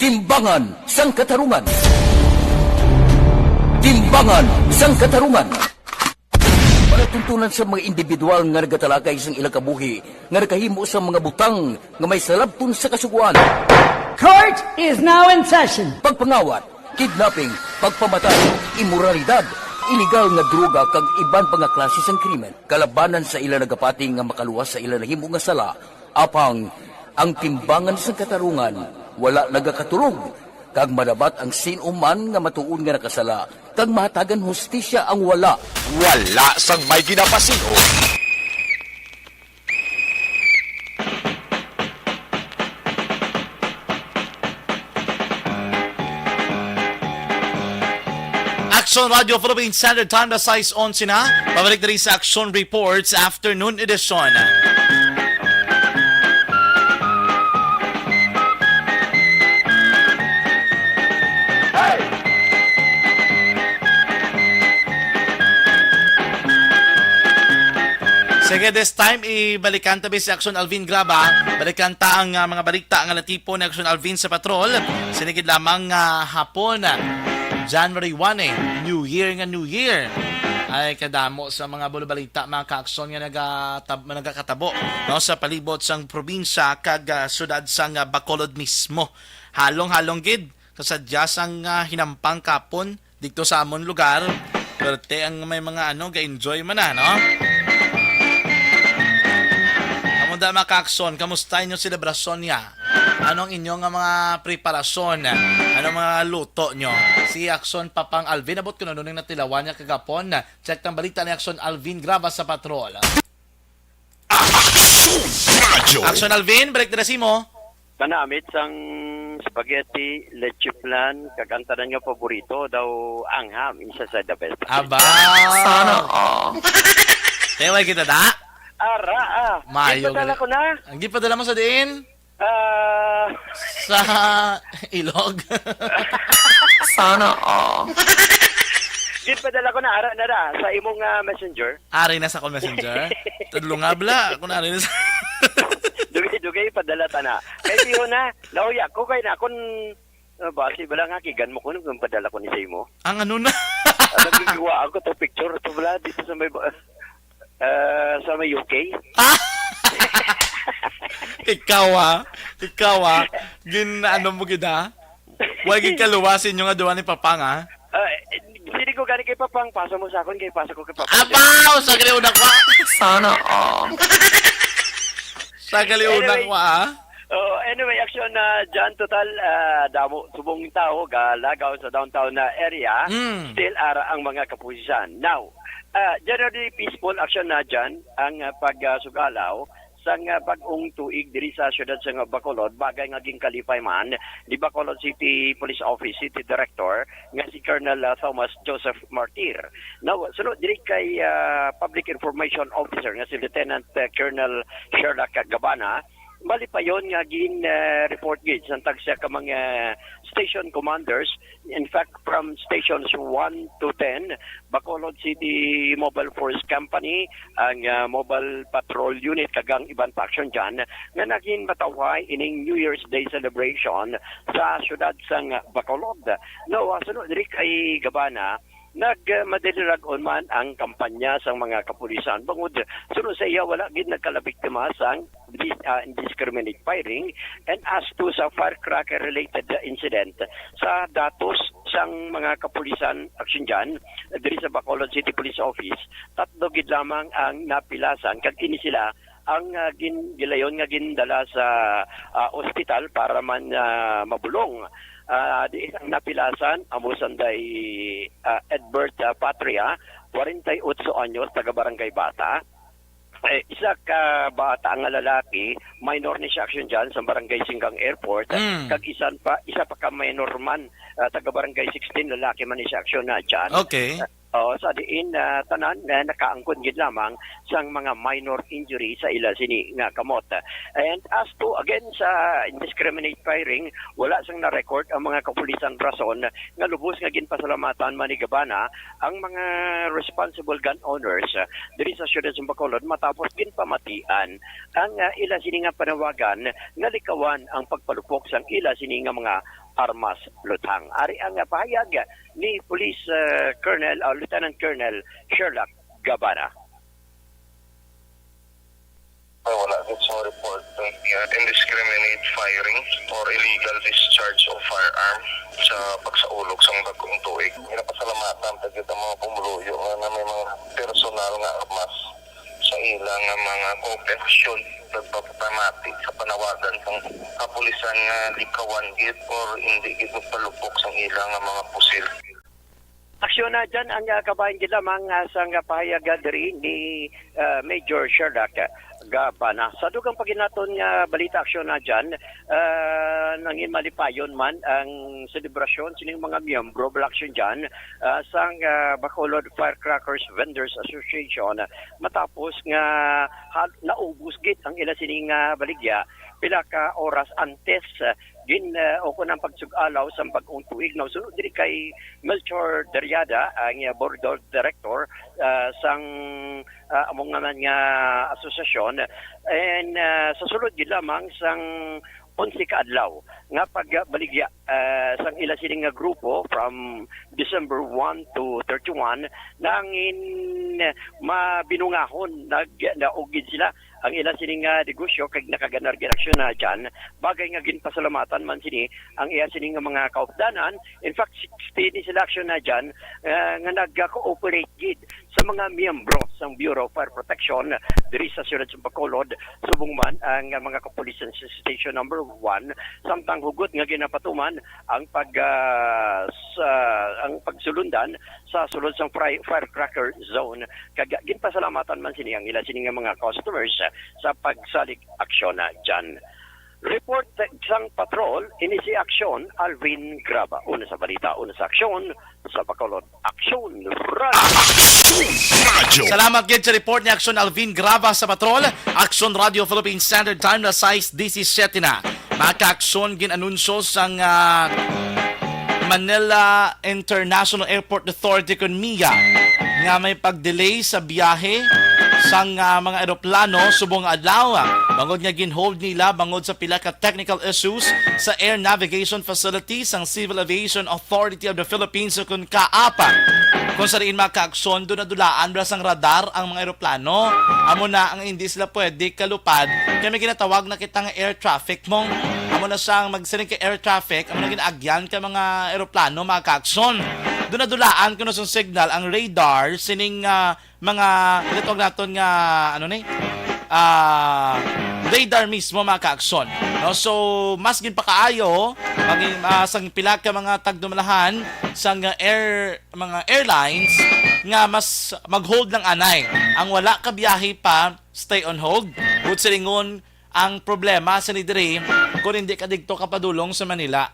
Timbangan sang Katarungan. Timbangan sang Katarungan. Palatuntunan sa mga individual nga nagatalakay sang ilang kabuhi nga nakahimo sa mga butang nga may salabton sa kasugoan. Court is now in session. Pagpangawat, kidnapping, pagpamatay, imoralidad, iligal nga droga kag iban pa nga klase sang krimen kalabanan sa ila nagapati nga makaluwas sa ila nahimo nga sala. Apang ang timbangan sang katarungan wala nagakatulog, kag madabat ang sin-o man nga matuod nga nakasala, kag mahatagan hustisya ang wala. Wala sang may ginapasin-o. Action Radio Philippine Standard Time na sais onse na. Pabalik diri sa Action Reports Afternoon Edition. Sige, this time, ibalikan ta bi si Action Alvin Graba. Balikan ta ang ah, mga balita nga natipon ni Action Alvin sa patrol. Sinigid lamang nga hapon, ah, January one eh. New Year nga New Year. Ay, kadamo sa mga bulubalita, mga kaakson nga nagatab- nagakatabo, no, sa palibot sang probinsya kag ah, syudad sang ah, Bacolod mismo. Halong-halong gid, kasadya sang ah, hinampang kapon dito sa amon lugar. Perte ang may mga ano, ga-enjoy man na, no? Amo da, mga kaakson, kamusta inyo selebrasyon niya? Ano ang inyong nga mga preparasyon? Ano ang mga luto nyo? Si Aksyon Papang Alvin, abot ko na nun yung natilawan niya kagapon. Check ng balita ni Aksyon Alvin Graba sa Patrol. Aksyon Alvin, balik na si mo. Manamit sang spaghetti, leche flan, kag ang tanan nga paborito daw, angham, isa sa the best. Aba! Sana all. Teway kita, da? Ara, ah. Mayo Ipadala gali. Ko na. Ang gipadala mo sa diin? Ah. Sa ilog. Sana all. Gipadala ko na, ara na ra, sa imong, ah, messenger. Ari na sa akong messenger. Tudlo nga bala, kung ari na sa Dugay-dugay, padala ta na. Kay diho na, nauya ko kay na, kung, ah, basi bala nga, kigan mo ko nung padala ko ni sa imo. Ang ano na? Ang naggigiwa ako to picture, to bala, dito sa may ba-, ah, sa may U K. Ah! Ikaw, ah. Ikaw, ah. Gin-, ano mo gid, ah? Wa gid kaluwa sa inyo nga duwa ni Papang, ah? Ah, eh, sini ko gani kay Papang, pasa mo sa akon, kay pasa ko kay Papang. Abaw! Sa galiw na kwa! Sana all. Sa galiw na Anyway. Kwa, ah? Oh, anyway, action na dyan. Total, ah, damo, subong tao, galagaw sa downtown na area. Mm. Still, ara ang mga kapulisan. Now, ah, generally peaceful action na dyan ang, ah, pag, ah, sugalaw sang, ah, bag-ong tuig diri sa siyudad sang Bacolod, bagay nga ginkalipay man ni Bacolod City Police Office City Director nga si Colonel, ah, Thomas Joseph Martir. Now, sunod diri kay, ah, Public Information Officer nga si Lieutenant, ah, Colonel Sherlock Gabana, malipayon nga gin, ah, report gid sang tagsa ka mga station commanders. In fact, from stations one to ten, Bacolod City Mobile Force Company, ang, ah, Mobile Patrol Unit, kag ang iban pa action dyan, nga nagin matawhay ining New Year's Day celebration sa siyudad sang Bacolod. Now, ah, sunod diri kay Gabana, nag, ah, madalilag-on man ang kampanya sang mga kapulisan bangod sunod sa iya wala gid nagkalabiktima sang dis-, ah, indiscriminate firing. And as to sa firecracker-related incident, sa datos sang mga kapulisan action dyan, diri sa Bacolod City Police Office, tatlo gid lamang ang napilasan, kag ini sila ang, ah, gin-, gilayon nga gindala sa, ah, ospital para man, ah, mabulong. Ah, diin ang napilasan, amo sanday, ah, Edbert, ah, Patria, forty-eight anyos, taga Barangay Bata. Eh, isa ka bata nga lalaki, minor ni siya action dyan sa Barangay Singgang Airport, Mm. kag isan pa, isa pa ka minor man, ah, taga Barangay sixteen, lalaki man ni siya action na dyan. Okay. Ah, oh, sa diin, ah, tanan, ah, nakaangkon gid lamang sang mga minor injury sa ila sini nga kamot. And as to, again, sa indiscriminate firing, wala sang na-record ang mga kapulisan rason nga lubos nga ginpasalamatan man ni Gabana ang mga responsible gun owners, ah, diri sa siyudad sa Bacolod matapos ginpamatian ang, ah, ila sini nga panawagan nga likawan ang pagpalupok sang ila sini nga mga armas lutang. Ari ang, ah, pahayag ni Police, ah, Colonel, ah, Lieutenant Colonel Sherlock Gabana. Wala gid sa report ng, uh, indiscriminate firing or illegal discharge of firearm sa pagsaulog sa bag-ong tuig. Ginapasalamatan ta gid ang mga pumuluyo nga na may mga personal nga armas sa ilang nga mga kooperasyon. Nagpapamati sa panawagan sang kapulisan nga likawan gid or hindi gid magpalupok sang ilang nga mga pusil. Aksyon na dyan ang, ah, kabahin gid lamang, ah, sang pahayag, ah, diri ni, ah, Major Sherlock, ah, Gabana. Sa dugang paginaton nga balita, aksyon na dyan, ah, nangin malipayon man ang selebrasyon sining mga miyembro, bala aksyon dyan, ah, sang, ah, Bacolod Firecrackers Vendors Association, matapos nga hal-, naubos gid ang ila sining, ah, baligya pila ka oras antes, ah, gin, ah, o kun ang pagsug-alaw sang bag-ong tuig. Now, sunod diri kay Melchor Deriada, ang, ah, board of director, ah, sang, ah, among naman nga asosasyon. And, ah, sa sulod gid lamang sang onse ka adlaw nga pagbaligya, ah, sang ila sining nga grupo from December one to thirty-one, nangin mabinungahon, nag-, naugid sila ang ila sini nga negosyo kag nakaganar gid aksyon na dyan. Bagay nga ginpasalamatan man sini ang iya sini nga mga kaupdanan. In fact, sixty ni sila aksyon na dyan, ah, nga nag-cooperate gid sa mga miyembro sang Bureau of Fire Protection diri sa siyudad sa Bacolod, subong man ang mga kapulisan sa Station Number One, samtang hugot nga ginapatuman ang pag ah, sa ang pagsulundan sa sulod sang fry, firecracker zone, kag ginpasalamatan man sini ang ila sini nga mga customers sa pagsalig aksyon na dyan. Report sang patrol, ini si Aksyon Alvin Graba. Una sa balita, una sa aksyon, sa Bacolod Aksyon Radio. Salamat gid sa report ni Aksyon Alvin Graba sa Patrol. Aksyon Radio Philippine Standard Time na sais disisiete na. Mga kaaksyon, gin-anunsyo sang ah, Manila International Airport Authority kon MIA nga may pag-delay sa biyahe sang ah, mga eroplano subong nga adlaw. Bangod nga gin-hold nila bangod sa pila ka technical issues sa air navigation facility sang Civil Aviation Authority of the Philippines o kon CAAP. Kung sa diin, mga kaaksyon, dunadulaan bala sang radar ang mga eroplano. Amo na ang hindi sila pwede kalupad kay may ginatawag na kita nga air traffic mo. Amo na siyang magsiring ka air traffic, amo na ginaagyan ka mga eroplano, mga kaaksyon. Dunadulaan kuno sang signal ang radar sining ah, mga ginatawag naton nga ano ni ah radar mismo, mga kaaksyon, no? So mas ginpakaayo magin, ah, sang pila ka mga tagdumalahan sang air mga airlines nga mas mag-hold lang anay. Ang wala ka biyahe pa, stay on hold. But silingon, ang problema sa ni diri kung hindi ka digto kapadulong sa Manila,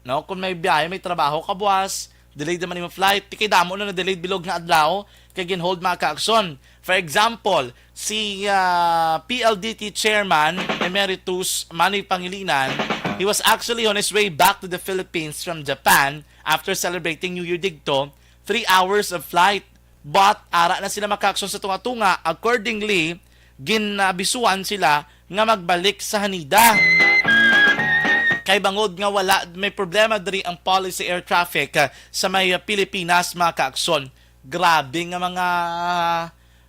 no? Kung may biyahe, may trabaho ka buwas, delayed naman imong flight, di kay damo na na-delayed bilog nga adlaw kay gin-hold, mga kaaksyon. For example, si ah, P L D T Chairman Emeritus Manoy Pangilinan, he was actually on his way back to the Philippines from Japan after celebrating New Year digto, three hours of flight. But ara na sila, mga kaaksyon, sa tunga-tunga. Accordingly, ginabisuan sila nga magbalik sa Haneda. Kay bangod nga wala may problema diri ang policy air traffic ah, sa may ah, Pilipinas, mga kaaksyon. Grabe nga mga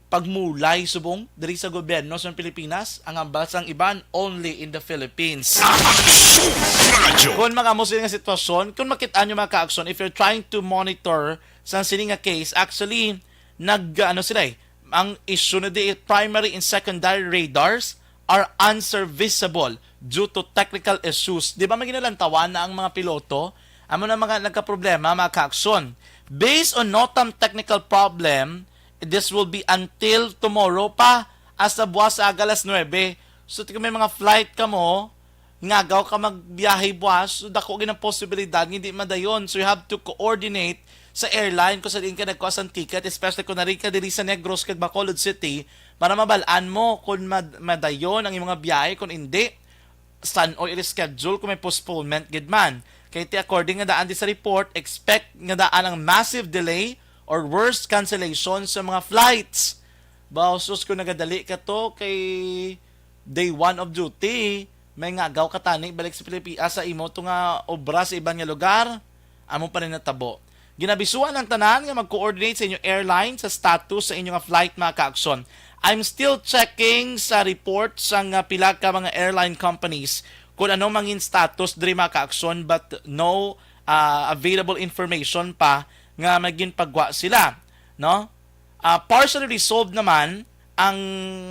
pagmulay subong diri sa gobyerno sa Pilipinas, ang hambal sang iban, only in the Philippines. Kung mga amo sila nga sitwasyon, kung makita nyo, mga kaaksyon, if you're trying to monitor sa sini nga case, actually nag ano sila eh, ang issue na di primary and secondary radars are unserviceable due to technical issues. Di ba may ginalantawan na ang mga piloto? Amo na mga nagkaproblema, mga kaaksyon. Based on NOTAM technical problem, this will be until tomorrow pa, hasta buwas sa aga alas nuebe. So, kung may mga flight ka mo, ngagaw ka magbiyahe buwas, so dako gid ang posibilidad nga hindi madayon. So, you have to coordinate sa airline kung sa diin ka nagkuha sang ticket, especially kung nari ka diri sa Negros kag Bacolod City, para mabal-an mo kung mad- madayon ang imong mga biyahe, kung hindi, san-o i-reschedule kung may postponement gid man. Kay ti according nga daan di sa report, expect nga daan ang massive delay or worse cancellation sa mga flights. Ba, sus, kung nagadali ka to kay day one of duty, may ngagaw ka tani balik sa Pilipinas sa imo to nga obra sa iban nga lugar. Amo pa rin natabo. Ginabisuan ang tanan nga mag-coordinate sa inyong airline sa status sa inyong flight, mga kaaksyon. I'm still checking sa report sa nga pila ka mga airline companies kung ano mangin status diri, mga kaaksyon, but no ah, available information pa nga magin pagwa sila, no? Ah, partially resolved naman ang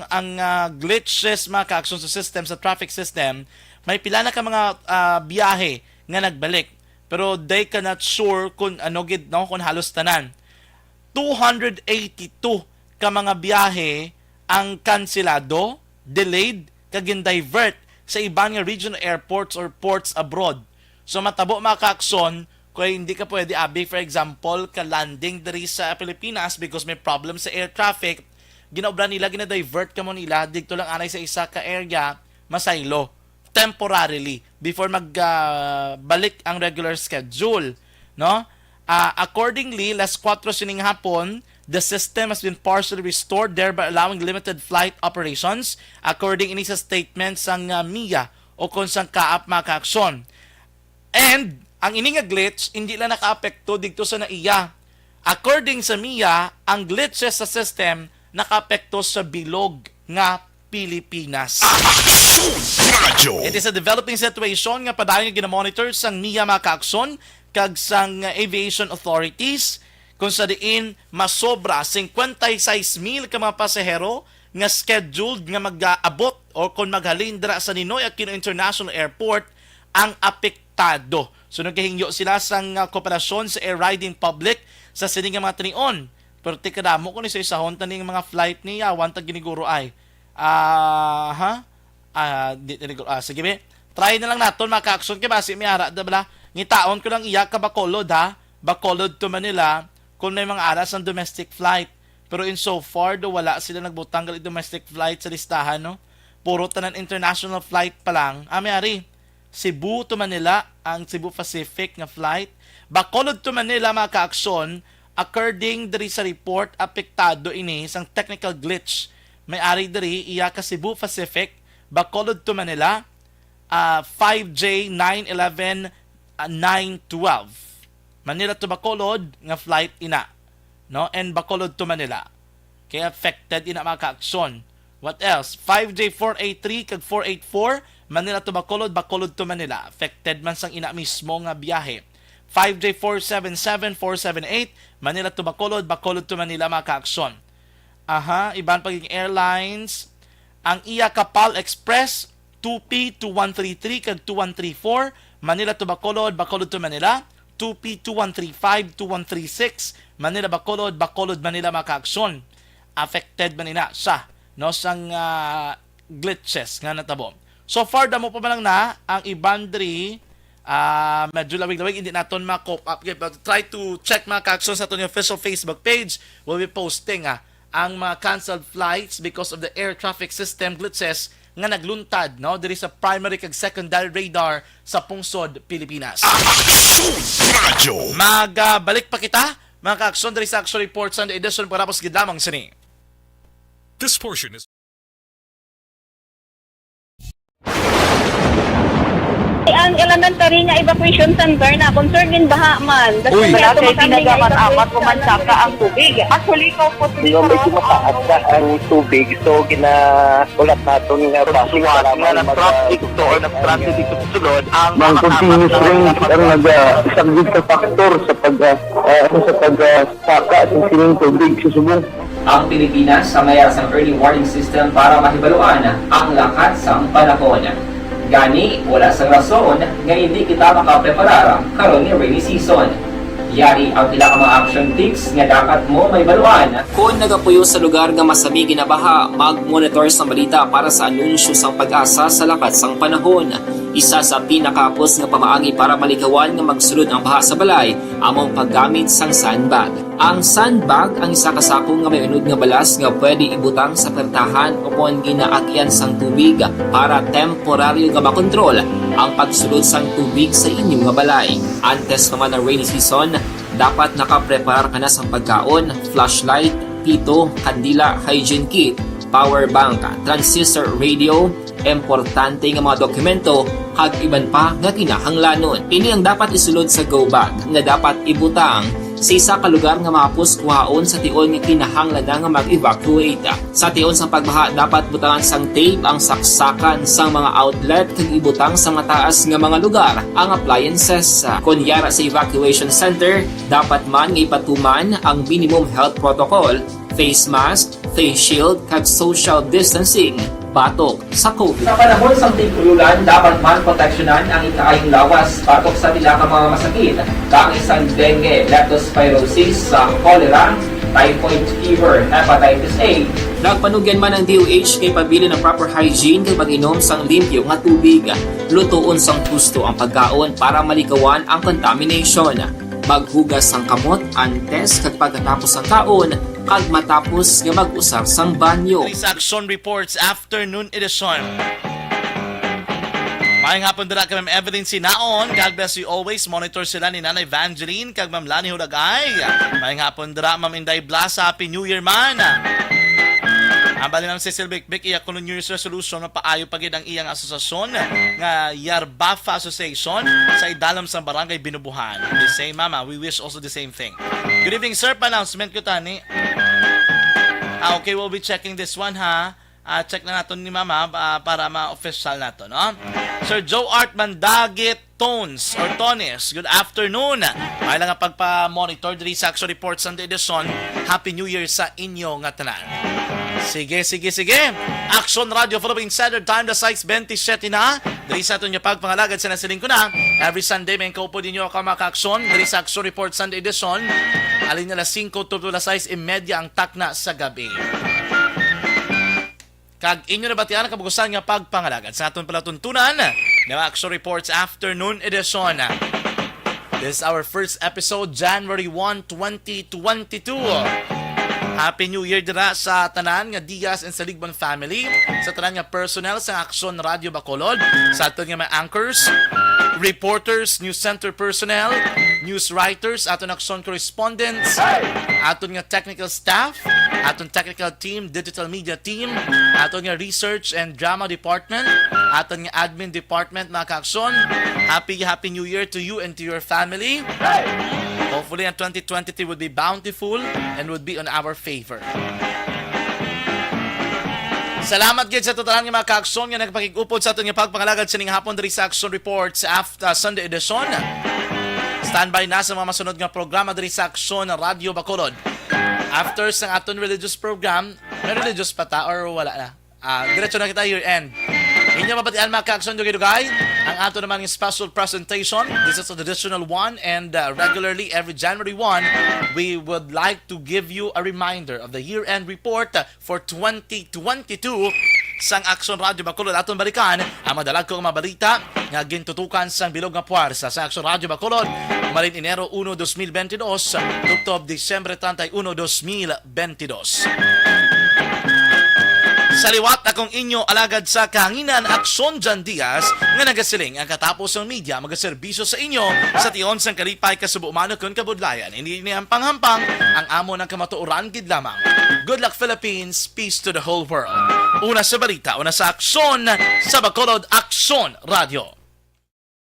ang ah, glitches, mga kaaksyon, sa system, sa traffic system. May pila na ka mga ah, biyahe nga nagbalik, pero they cannot sure kung ano gid, no, kung halos tanan. Two hundred eighty-two ka mga biyahe ang kanselado, delayed, kag gin-divert sa iban nga regional airports or ports abroad. So matabo, mga kaaksyon, kung hindi ka pwede abi, for example, ka landing diri sa Pilipinas because may problem sa air traffic, ginaobra nila, gina-divert kamo nila didto lang anay sa isa ka area, masaylo temporarily before mag ah, balik ang regular schedule, no? Ah, accordingly, las kuwatro sining hapon, the system has been partially restored, thereby allowing limited flight operations, according ini sa statement sang ah, MIA o kon sang CAAP, mga kaaksyon. And ang ini nga glitch hindi lang nakaapekto didto sa NAIA. According sa MIA, ang glitches sa system nakaapekto sa bilog nga Pilipinas. Radyo. It is a developing situation nga padayon nga ginamonitor sang MIA, mga kaaksyon, kag sang aviation authorities, kung sa diin masobra singkwenta y seis mil ka mga pasahero nga scheduled nga mag-abot o kon maghalin dira sa Ninoy Aquino International Airport ang apektado. So, nagahingyo sila sang, ah, kooperasyon sa air riding public sa sini nga mga tinion. Pero ti kadamo ko ni sa isahon ta ning mga flight ni yawan ta giniguro ay. Ah, ha? Ah, di, di, ah, sige, be. Try na lang naton, mga ka-aksyon, kay basi may ara, da bala. Ngitaon ko lang iya ka Bacolod, ha? Bacolod to Manila, kung may mga ara sang domestic flight. Pero in so far, do wala sila nagbutang gali domestic flight sa listahan, no? Puro tanan international flight pa lang. Ah, may ari, Cebu to Manila, ang Cebu Pacific nga flight. Bacolod to Manila, mga ka-aksyon, according diri sa report, apektado ini sang technical glitch. May ari diri, iya ka Cebu Pacific, Bacolod to Manila, ah, five J nine eleven, ah, nine twelve. Manila to Bacolod nga flight ina, no? And Bacolod to Manila. Kay affected ina, mga ka-aksyon. What else? Five J four eight three kag four eight four, Manila to Bacolod, Bacolod to Manila. Affected man sang ina mismo nga biyahe. Five J four seven seven, four seven eight, Manila to Bacolod, Bacolod to Manila, mga ka-aksyon. Aha, iban pa gid airlines. Ang iya ka PAL Express, two P two one three three kag two one three four, Manila to Bacolod, Bacolod to Manila, two P two one three five, two one three six, Manila Bacolod, Bacolod Manila, mga ka-aksyon. Affected man ina siya, no, sang, ah, glitches nga natabo. So far, damo pa man lang na ang iban diri, ah, medyo lawig-lawig, hindi naton ma-cope up. Okay, but try to check, mga ka-aksyon, sa aton official Facebook page. We'll be posting, ah, ang mga canceled flights because of the air traffic system glitches nga nagluntad, no, diri sa primary kag secondary radar sa pungsod Pilipinas. Aksyon Radyo. Magbalik pa kita, mga ka-aksyon, diri sa Aksyon Report Sunday edition, pagkatapos gid lamang sini. This portion is Ang elementary nga evacuation center na concern gin baha man. Uy. Wala kay tinaga man amat ko man saka ang tubig. Actually, ko po Yung medyo mataas na ang tubig, so ginaulat naton nga bus nga nag-traffic to or nag-transit dito sa sulod ang Mang continuous rain ang nag-, ah, isang big factor sa pag, ah, ah, sa pag, ah, saka sa sining tubig sa subong. Ang Pilipinas sa mayar sang early warning system para mahibaluan ang lakat sang panahon. Gani, wala sang rason nga hindi kita makapreparar karon nga rainy season. Yari ang pila ka mga action tips nga dapat mo mahibaluan. Kon nagapuyo sa lugar nga masami ginabaha, mag-monitor sa balita para sa anunsyo sang PAGASA sa lakat sang panahon. Isa sa pinakahapos nga pamaagi para malikawan nga magsulod ang baha sa balay amo ang paggamit sang sandbag. Ang sandbag ang isa ka sako nga may unod nga balas nga pwede ibutang sa pertahan o kon ginaagian sang tubig para temporaryo nga makontrol ang pagsulod sang tubig sa inyo nga balay. Antes pa man ang rainy season, dapat nakapreparar ka na sang pagkaon, flashlight, pito, kandila, hygiene kit, power bank, transistor radio, importante nga mga dokumento, kag iban pa nga kinahanglanon. Ini ang dapat isulod sa go bag nga dapat ibutang sa isa ka lugar nga mahapos kuhaon sa tion nga kinahanglan na nga mag-evacuate. Sa tion sang pagbaha, dapat butangan sang tape ang saksakan sang mga outlet kag ibutang sa mataas nga mga lugar ang appliances. Kon yara sa evacuation center, dapat man nga ipatuman ang minimum health protocol, face mask, face shield, kag social distancing batok sa COVID. Sa panahon sang tig-ulan, dapat man proteksyonan ang ikaayong lawas batok sa pila ka mga masakit, kaangay sang dengue, leptospirosis, sa cholera, typhoid fever, hepatitis A. Nagpanugyan man ang D O H kay pabilin ang proper hygiene kag pag-inom sang limpyo nga tubig. Lutoon sang husto ang pagkaon para malikawan ang contamination. Maghugas sang kamot antes kag pagkatapos sang kaon, kag matapos nga mag-usar sang banyo. Diri sa Aksyon Reports Afternoon Edition. Maayong hapon dira kay Ma'am Evelyn Sinaon. God bless you always. Monitor sila ni Nanay Evangeline kag Ma'am Lani Hulagay. Maayong hapon dira, Ma'am Inday Blas. Happy New Year man. Ang bali, Ma'am Cecil Bikbik, iya kuno New Year's resolution, mapaayo pa gid ang iyang asosasyon nga Yarbafa Association sa idalom sang Barangay Binubuhan. The same, Mama. We wish also the same thing. Good evening, sir. Pa-announcement ko tani. Ah, okay, we'll be checking this one, ha. Ah, check na naton ni Mama, ah, para ma-official nato, no? Sir Joe Art Mandagit Tones or Tones, good afternoon. May lang ang pagpa-monitor diri sa Action Report Sunday Edition. Happy New Year sa inyo nga tanan. Sige, sige, sige. Action Radio Philippine Standard Time, alas sais bentisiete na. Diri sa aton nga pagpangalagad sa nasiling ko na. Every Sunday, may kaupod ninyo ako, mga ka-Action. Diri sa Action Report Sunday Edition. Alin na alas singko to alas sais y media ang takna sa gabi. Kag inyo nabatian ang kabugusan nga pagpangalagad sa aton palatuntunan nga Action Reports Afternoon Edition. This is our first episode, January one, twenty twenty-two. Happy New Year dira sa tanan nga Diaz and Saligbon family, sa tanan nga personnel sa Action Radio Bacolod, sa aton nga mga anchors, reporters, news center personnel, news writers, aton Action correspondents, aton nga technical staff, aton technical team, digital media team, aton nga research and drama department, aton nga admin department, mga ka-Action. Happy, happy New Year to you and to your family. Hopefully, ang twenty twenty-three would be bountiful and would be on our favor. Salamat gid sa tanan nga mga ka-Action nga nagpakig-upod sa aton nga pagpangalagad sining hapon diri sa Action Reports after Sunday edition. Standby na sa mga masunod nga programa diri sa Action Radio Bacolod. After sang aton religious program, may religious pa ta or wala na? Ah, diretso na kita year-end. Inyo mabatian, mga ka-Action, dugay-dugay, ang ato naman nga special presentation. This is a traditional one, and, uh, regularly every January one, we would like to give you a reminder of the year-end report for twenty twenty-two sang Action Radio Bacolod. Aton balikan ang madalagko nga mga balita nga gintutukan sang bilog nga puwersa sa Action Radio Bacolod, Marin Enero uno, dos mil bentidós, tubtob Disyembre treinta y uno, dos mil bentidós. Sa liwat, akong inyo alagad sa kahanginan, Action Jan Diaz, nga nagasiling ang katapos sang media magaserbisyo sa inyo sa tion sang kalipay, kasubo man kon kabudlayan. Hindi ini ang panghampang, ang amo ng kamatuoran gid lamang. Good luck, Philippines. Peace to the whole world. Una sa balita, una sa aksyon, sa Bacolod Aksyon Radio.